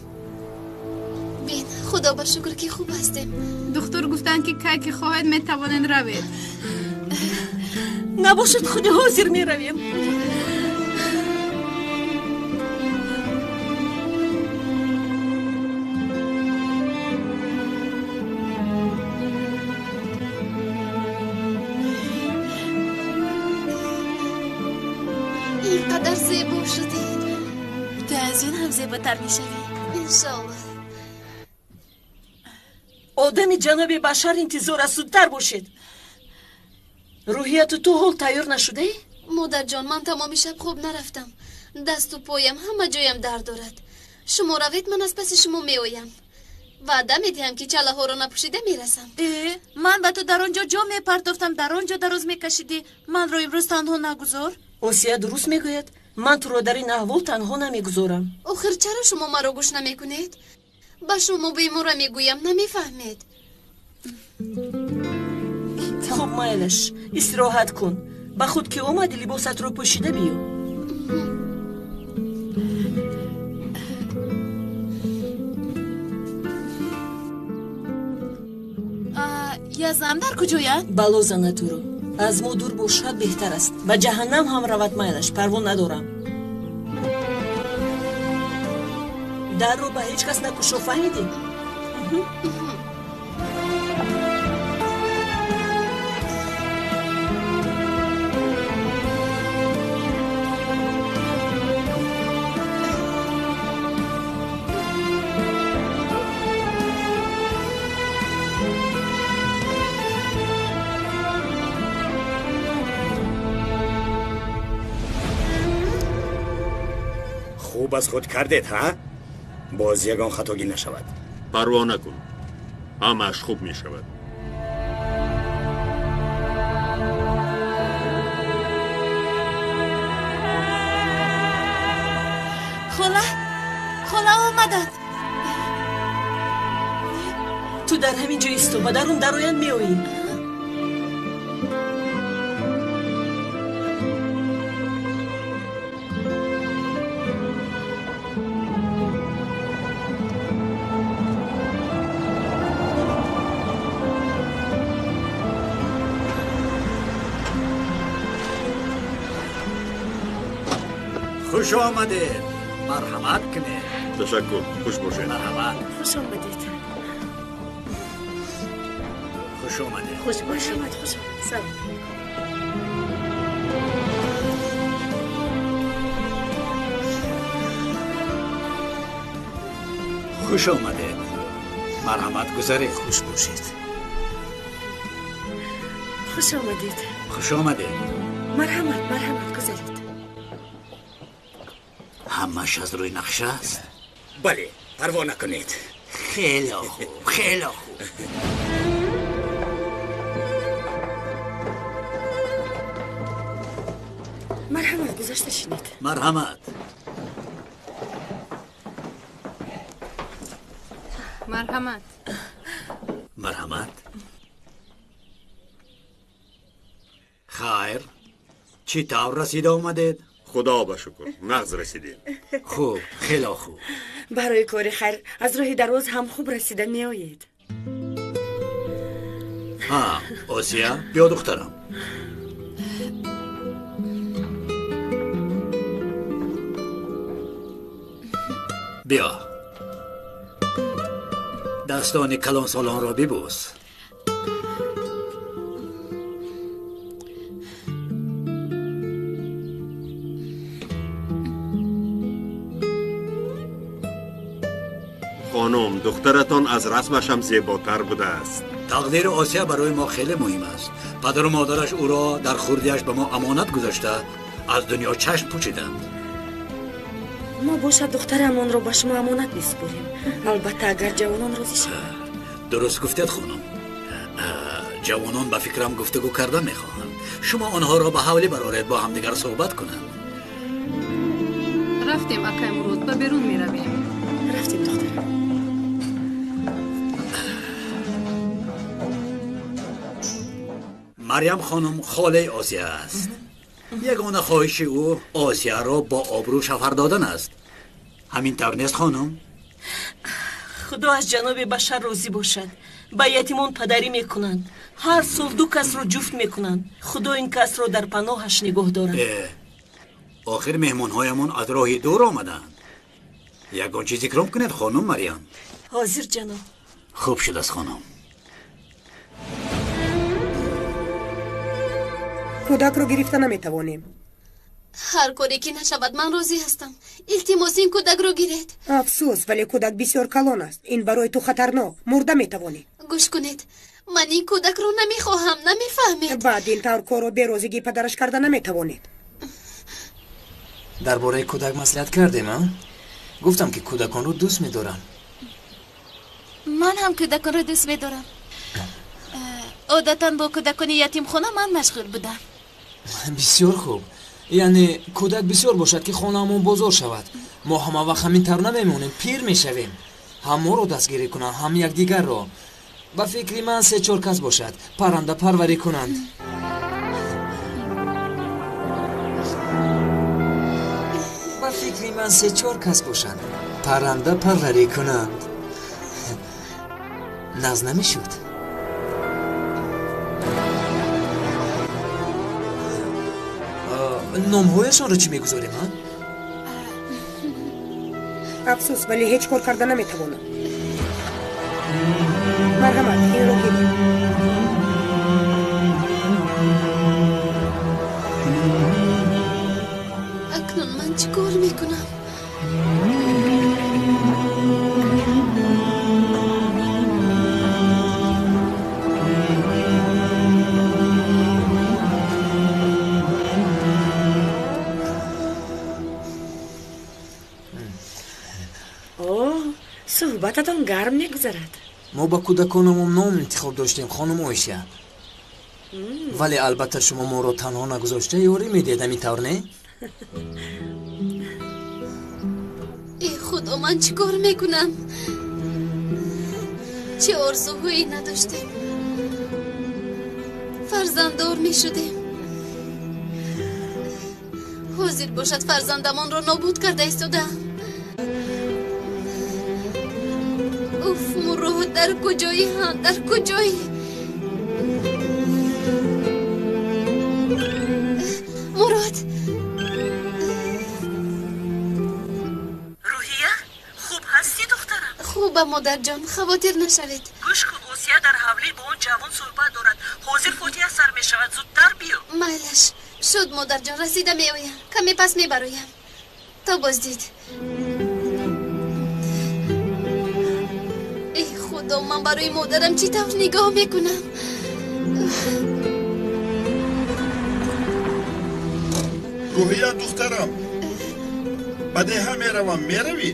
Бин, Худо ба шукр ки хуб ҳастем.
Духтур гуфтанд ки кай ки хоҳед метавонед равед.
Набошад, худи ҳозир меравем.
Ин қадар зебо шудед.
Ту аз ин ҳам зеботар мешавӣ.
Иншоалло.
Одами ҷаноби Башар интизор аст, зудтар бошед. Рӯҳияту ту ҳол тайёр нашудаӣ?
Модарҷон, ман тамоми шаб хоб нарафтам. Дасту поям, ҳама ҷоям дард дорад. Шумо равед, ман аз паси шумо меоям. Ваъда медиҳам ки чалаҳоро напӯшида мерасам.
Ман ба ту дар он ҷо ҷо мепартофтам, дар он ҷо дароз мекашидӣ. Манро имрӯз танҳо нагузор.
Осия дуруст мегӯяд. Ман туро дар ин аҳвол танҳо намегузорам.
Охир чаро шумо маро гӯш намекунед? Ба шумо бемора мегӯям, намефаҳмед.
Хуб, майлаш, истироҳат кун. Ба худ ки омадӣ, либосатро пӯшида биё.
Язам дар куҷояд?
Бало зана туро. Аз мо дур бошад беҳтар аст. Ба ҷаҳаннам ҳам равад майлаш, парво надорам. Дарро ба ҳеҷ кас накушо, фаҳмидӣ?
Хуб аз худ кардед, ҳа? Боз ягон хатогӣ нашавад.
Парво накун, ҳамааш хуб мешавад.
Хола, хола омаданд.
Ту дар ҳамин ҷо исто, ба дарун дароянд меоӣ.
Хуш омадед. Марҳамат кунед.
Ташаккур, хуш бошед.
Марҳамат.
Хуш омадед.
Хуш омадед.
Хуш омад, хуш омад. Салом.
Хуш омадед. Марҳамат гузаред.
Хуш бошед.
Хуш омадед.
Хуш омадед.
Марҳамат, марҳамат гузаред.
Ҳамаш аз рӯи нақша аст?
Бале, парво накунед.
Хеле хуб, хеле хуб.
Марҳамат, гузашта шинед.
Марҳамат.
Марҳамат.
Марҳамат. Хайр, чӣ тавр расида омадед?
Худо ба шукр, нағз расидем.
Хуб, хеле хуб.
Барои кори хайр аз роҳи дароз ҳам хуб расида меоед.
Ҳа, Осия, биё духтарам. Биё. Дастони калонсолонро бибӯс.
Хонум, духтаратон аз расмаш ҳам зеботар будааст.
Тақдири Осия барои мо хеле муҳим аст. Падару модараш ӯро дар хурдиаш ба мо амонат гузошта, аз дунё чашм пӯшиданд.
Мо бошад духтарамонро ба шумо амонат месупорем. Албатта агар ҷавонон розӣ шаванд.
Дуруст гуфтед, хонум.
Ҷавонон ба фикрам гуфтугӯ карда мехоҳанд. Шумо онҳоро ба ҳавлӣ бароред, бо ҳамдигар суҳбат кунанд.
Рафтем, акай Мурод, ба берун меравем.
Рафтем, духтарам.
Марьям хонум холаи Осия аст. Ягона хоҳиши ӯ Осияро бо обрӯ шавҳар додан аст. Ҳамин тавр нест, хонум?
Худо аз ҷаноби Башар розӣ бошад. Ба ятимон падарӣ мекунанд. Ҳар сол 2 касро ҷуфт мекунанд. Худо ин касро дар паноҳаш нигоҳ дорад.
Охир меҳмонҳоямон аз роҳи дур омаданд. Ягон чиз икром кунед, хонум Марьям.
Ҳозир, ҷаноб.
Хуб шудааст, хонум.
Кӯдакро гирифта наметавонем.
Ҳар коре ки нашавад, ман розӣ ҳастам. Илтимос, ин кӯдакро гиред.
Афсӯс, вале кӯдак бисёр калон аст. Ин барои ту хатарнок. Мурда метавонӣ.
Гӯш кунед, ман ин кӯдакро намехоҳам, намефаҳмед.
Баъд ин тавр корро берозигии падараш карда наметавонед.
Дар бораи кӯдак маслиҳат кардем, а? Гуфтам, ки кӯдаконро дӯст медорам.
Ман ҳам кӯдаконро дӯст медорам. Одатан бо кӯдакони ятимхона ман машғул будам.
Бисёр хуб. Яъне кӯдак бисёр бошад, ки хонаамон бозор шавад. Мо ҳама вақт ҳамин тавр намемонем, пир мешавем. Ҳам моро дастгирӣ кунанд, ҳам якдигарро. Ба фикри ман 3-4 кас бошад, парранда парварӣ кунанд. Ба фикри ман 3-4 кас бошанд, парранда парварӣ кунанд. Нағз намешуд? Номҳояшонро чӣ мегузорем, а?
Афсӯс, вале ҳеҷ кор карда наметавонам. Марҳамат, инро гиред.
Акнун ман чӣ кор мекунам?
Суҳбататон гарм мегузарад.
Мо ба кӯдаконамон ном интихоб доштем, хонум Оиша. Вале албатта шумо моро танҳо нагузошта ёрӣ медиҳед, ҳамин тавр не?
Э худо, ман чӣ кор мекунам? Чӣ орзуҳое надоштем. Фарзанддор мешудем. Ҳозир бошад фарзандамонро нобуд карда истодаам. Уф, Мурод, дар куҷоӣ ҳам, дар куҷоӣ? Мурод!
Рӯҳия, хуб ҳастӣ, духтарам?
Хубам, модарҷон, хавотир нашавед.
Гӯш кун, Осия дар ҳавлӣ бо он ҷавон суҳбат дорад. Ҳозир фотиҳа сар мешавад, зудтар биё.
Майлаш, шуд, модарҷон, расида меоям. Каме пас мебароям. То боздид. Эй худо, ман барои модарам чӣ тавр нигоҳ мекунам?
Рӯҳия, духтарам, ба деҳа меравам, меравӣ?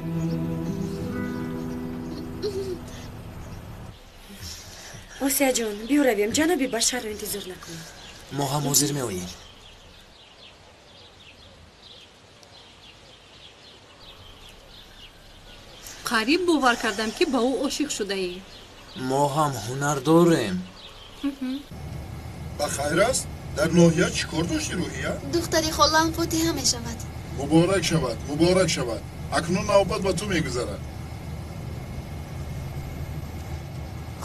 Осияҷон, биё равем, ҷаноби Башарро интизор накун.
Мо ҳам ҳозир меоем.
Қариб бовар кардам, ки ба ӯ ошиқ шудаӣ.
Мо ҳам ҳунар дорем.
Ба хайр аст? Дар ноҳия чӣ кор дошти, Рӯҳия?
Духтари холаам фотиҳа мешавад.
Муборак шавад, муборак шавад. Акнун навбат ба ту мегузарад.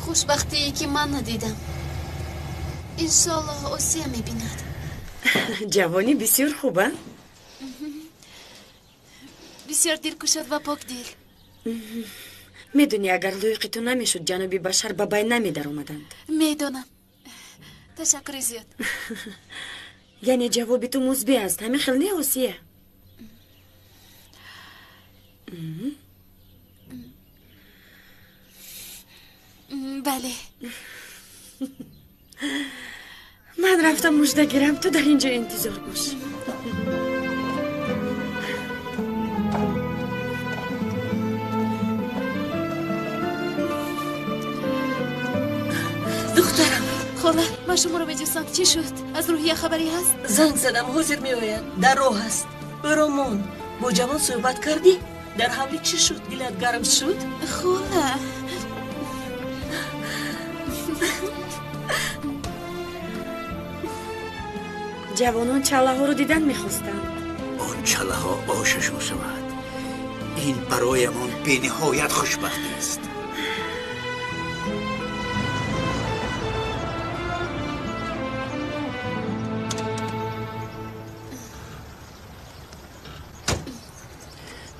Хушбахтие ки ман надидам, иншоаллоҳ Осия мебинад.
Ҷавонӣ бисёр хуб, а?
Бисёр дилкушод ва покдил.
Медонӣ, агар лоиқи ту намешуд, ҷаноби Башар ба байн намедаромаданд.
Медонам. Ташаккури зиёд.
Яъне ҷавоби ту мусбӣ аст, ҳамин хел не, Осия?
Бале.
Ман рафтам мужда гирам, ту дар ин ҷо интизор бош. Духтарам,
Хола, ман шуморо меҷӯсам. Чӣ шуд? Аз Рӯҳия хабаре ҳаст?
Занг задам, ҳозир меояд. Дар роҳ аст. Ӯро мон. Бо ҷавон суҳбат кардӣ? Дар ҳавлӣ чӣ шуд? Дилат гарм шуд?
Хола.
Ҷавонон чаллаҳоро дидан мехостанд.
Он чаллаҳо ошашон шавад. Ин бароямон бениҳоят хушбахтист.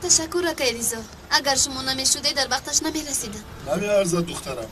Ташаккур, акай Ризо. Агар шумо намешудед, дар вақташ намерасидам.
Намеарзад, духтарам.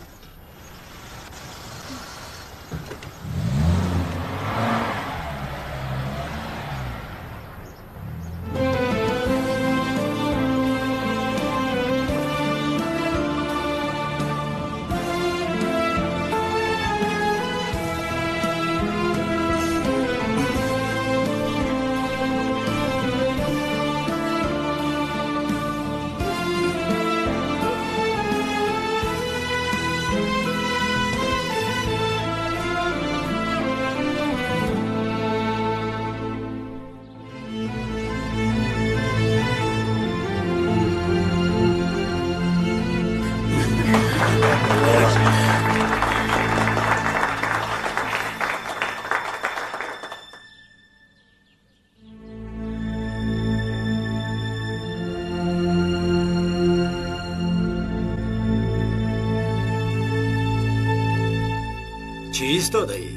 Чӣ истодаӣ?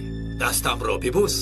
Дастамро бибӯс.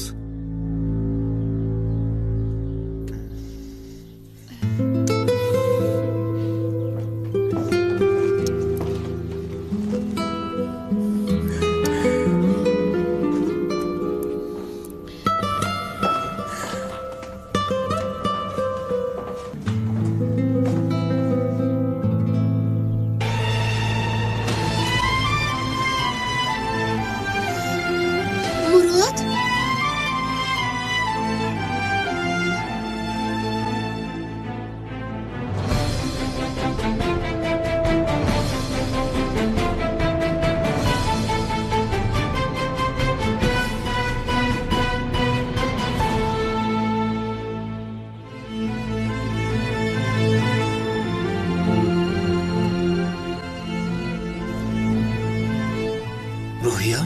Рӯҳия,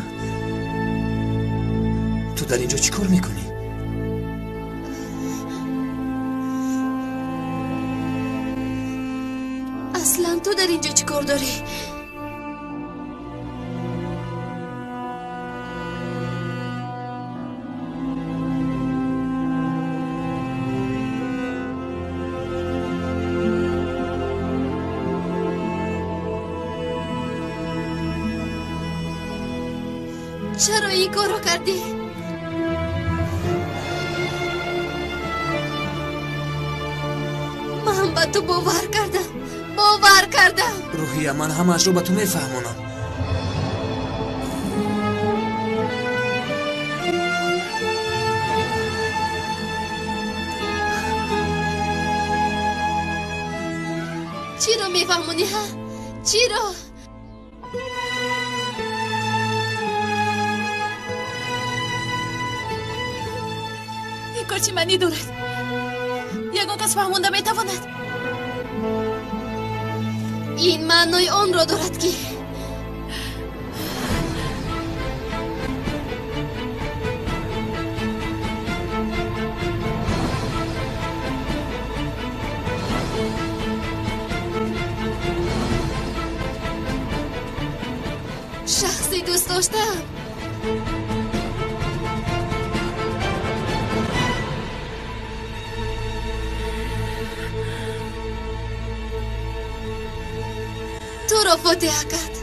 ту дар инҷо чӣ кор мекунӣ?
Аслан ту дар инҷо чӣ кор дорӣ? Чаро ин корро кардӣ? Ман ба ту бовар кардам, бовар кардам.
Рӯҳия, ман ҳамаашро ба ту мефаҳмонам.
Чиро мефаҳмонӣ, ҳа? Чиро?
Ин кор чӣ маънӣ дорад? Ягон кас фаҳмонда метавонад?
Ин маънои онро дорад, ки шахси дӯст доштаам туро фотиҳа кард.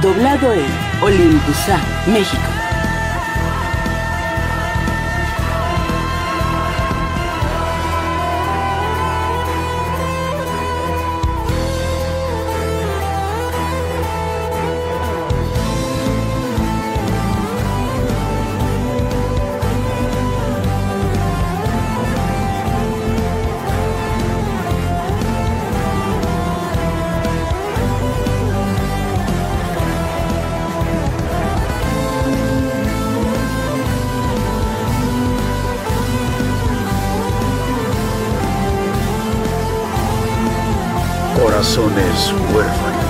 Doblado en Olympusat, México.
Corazones huérfanos.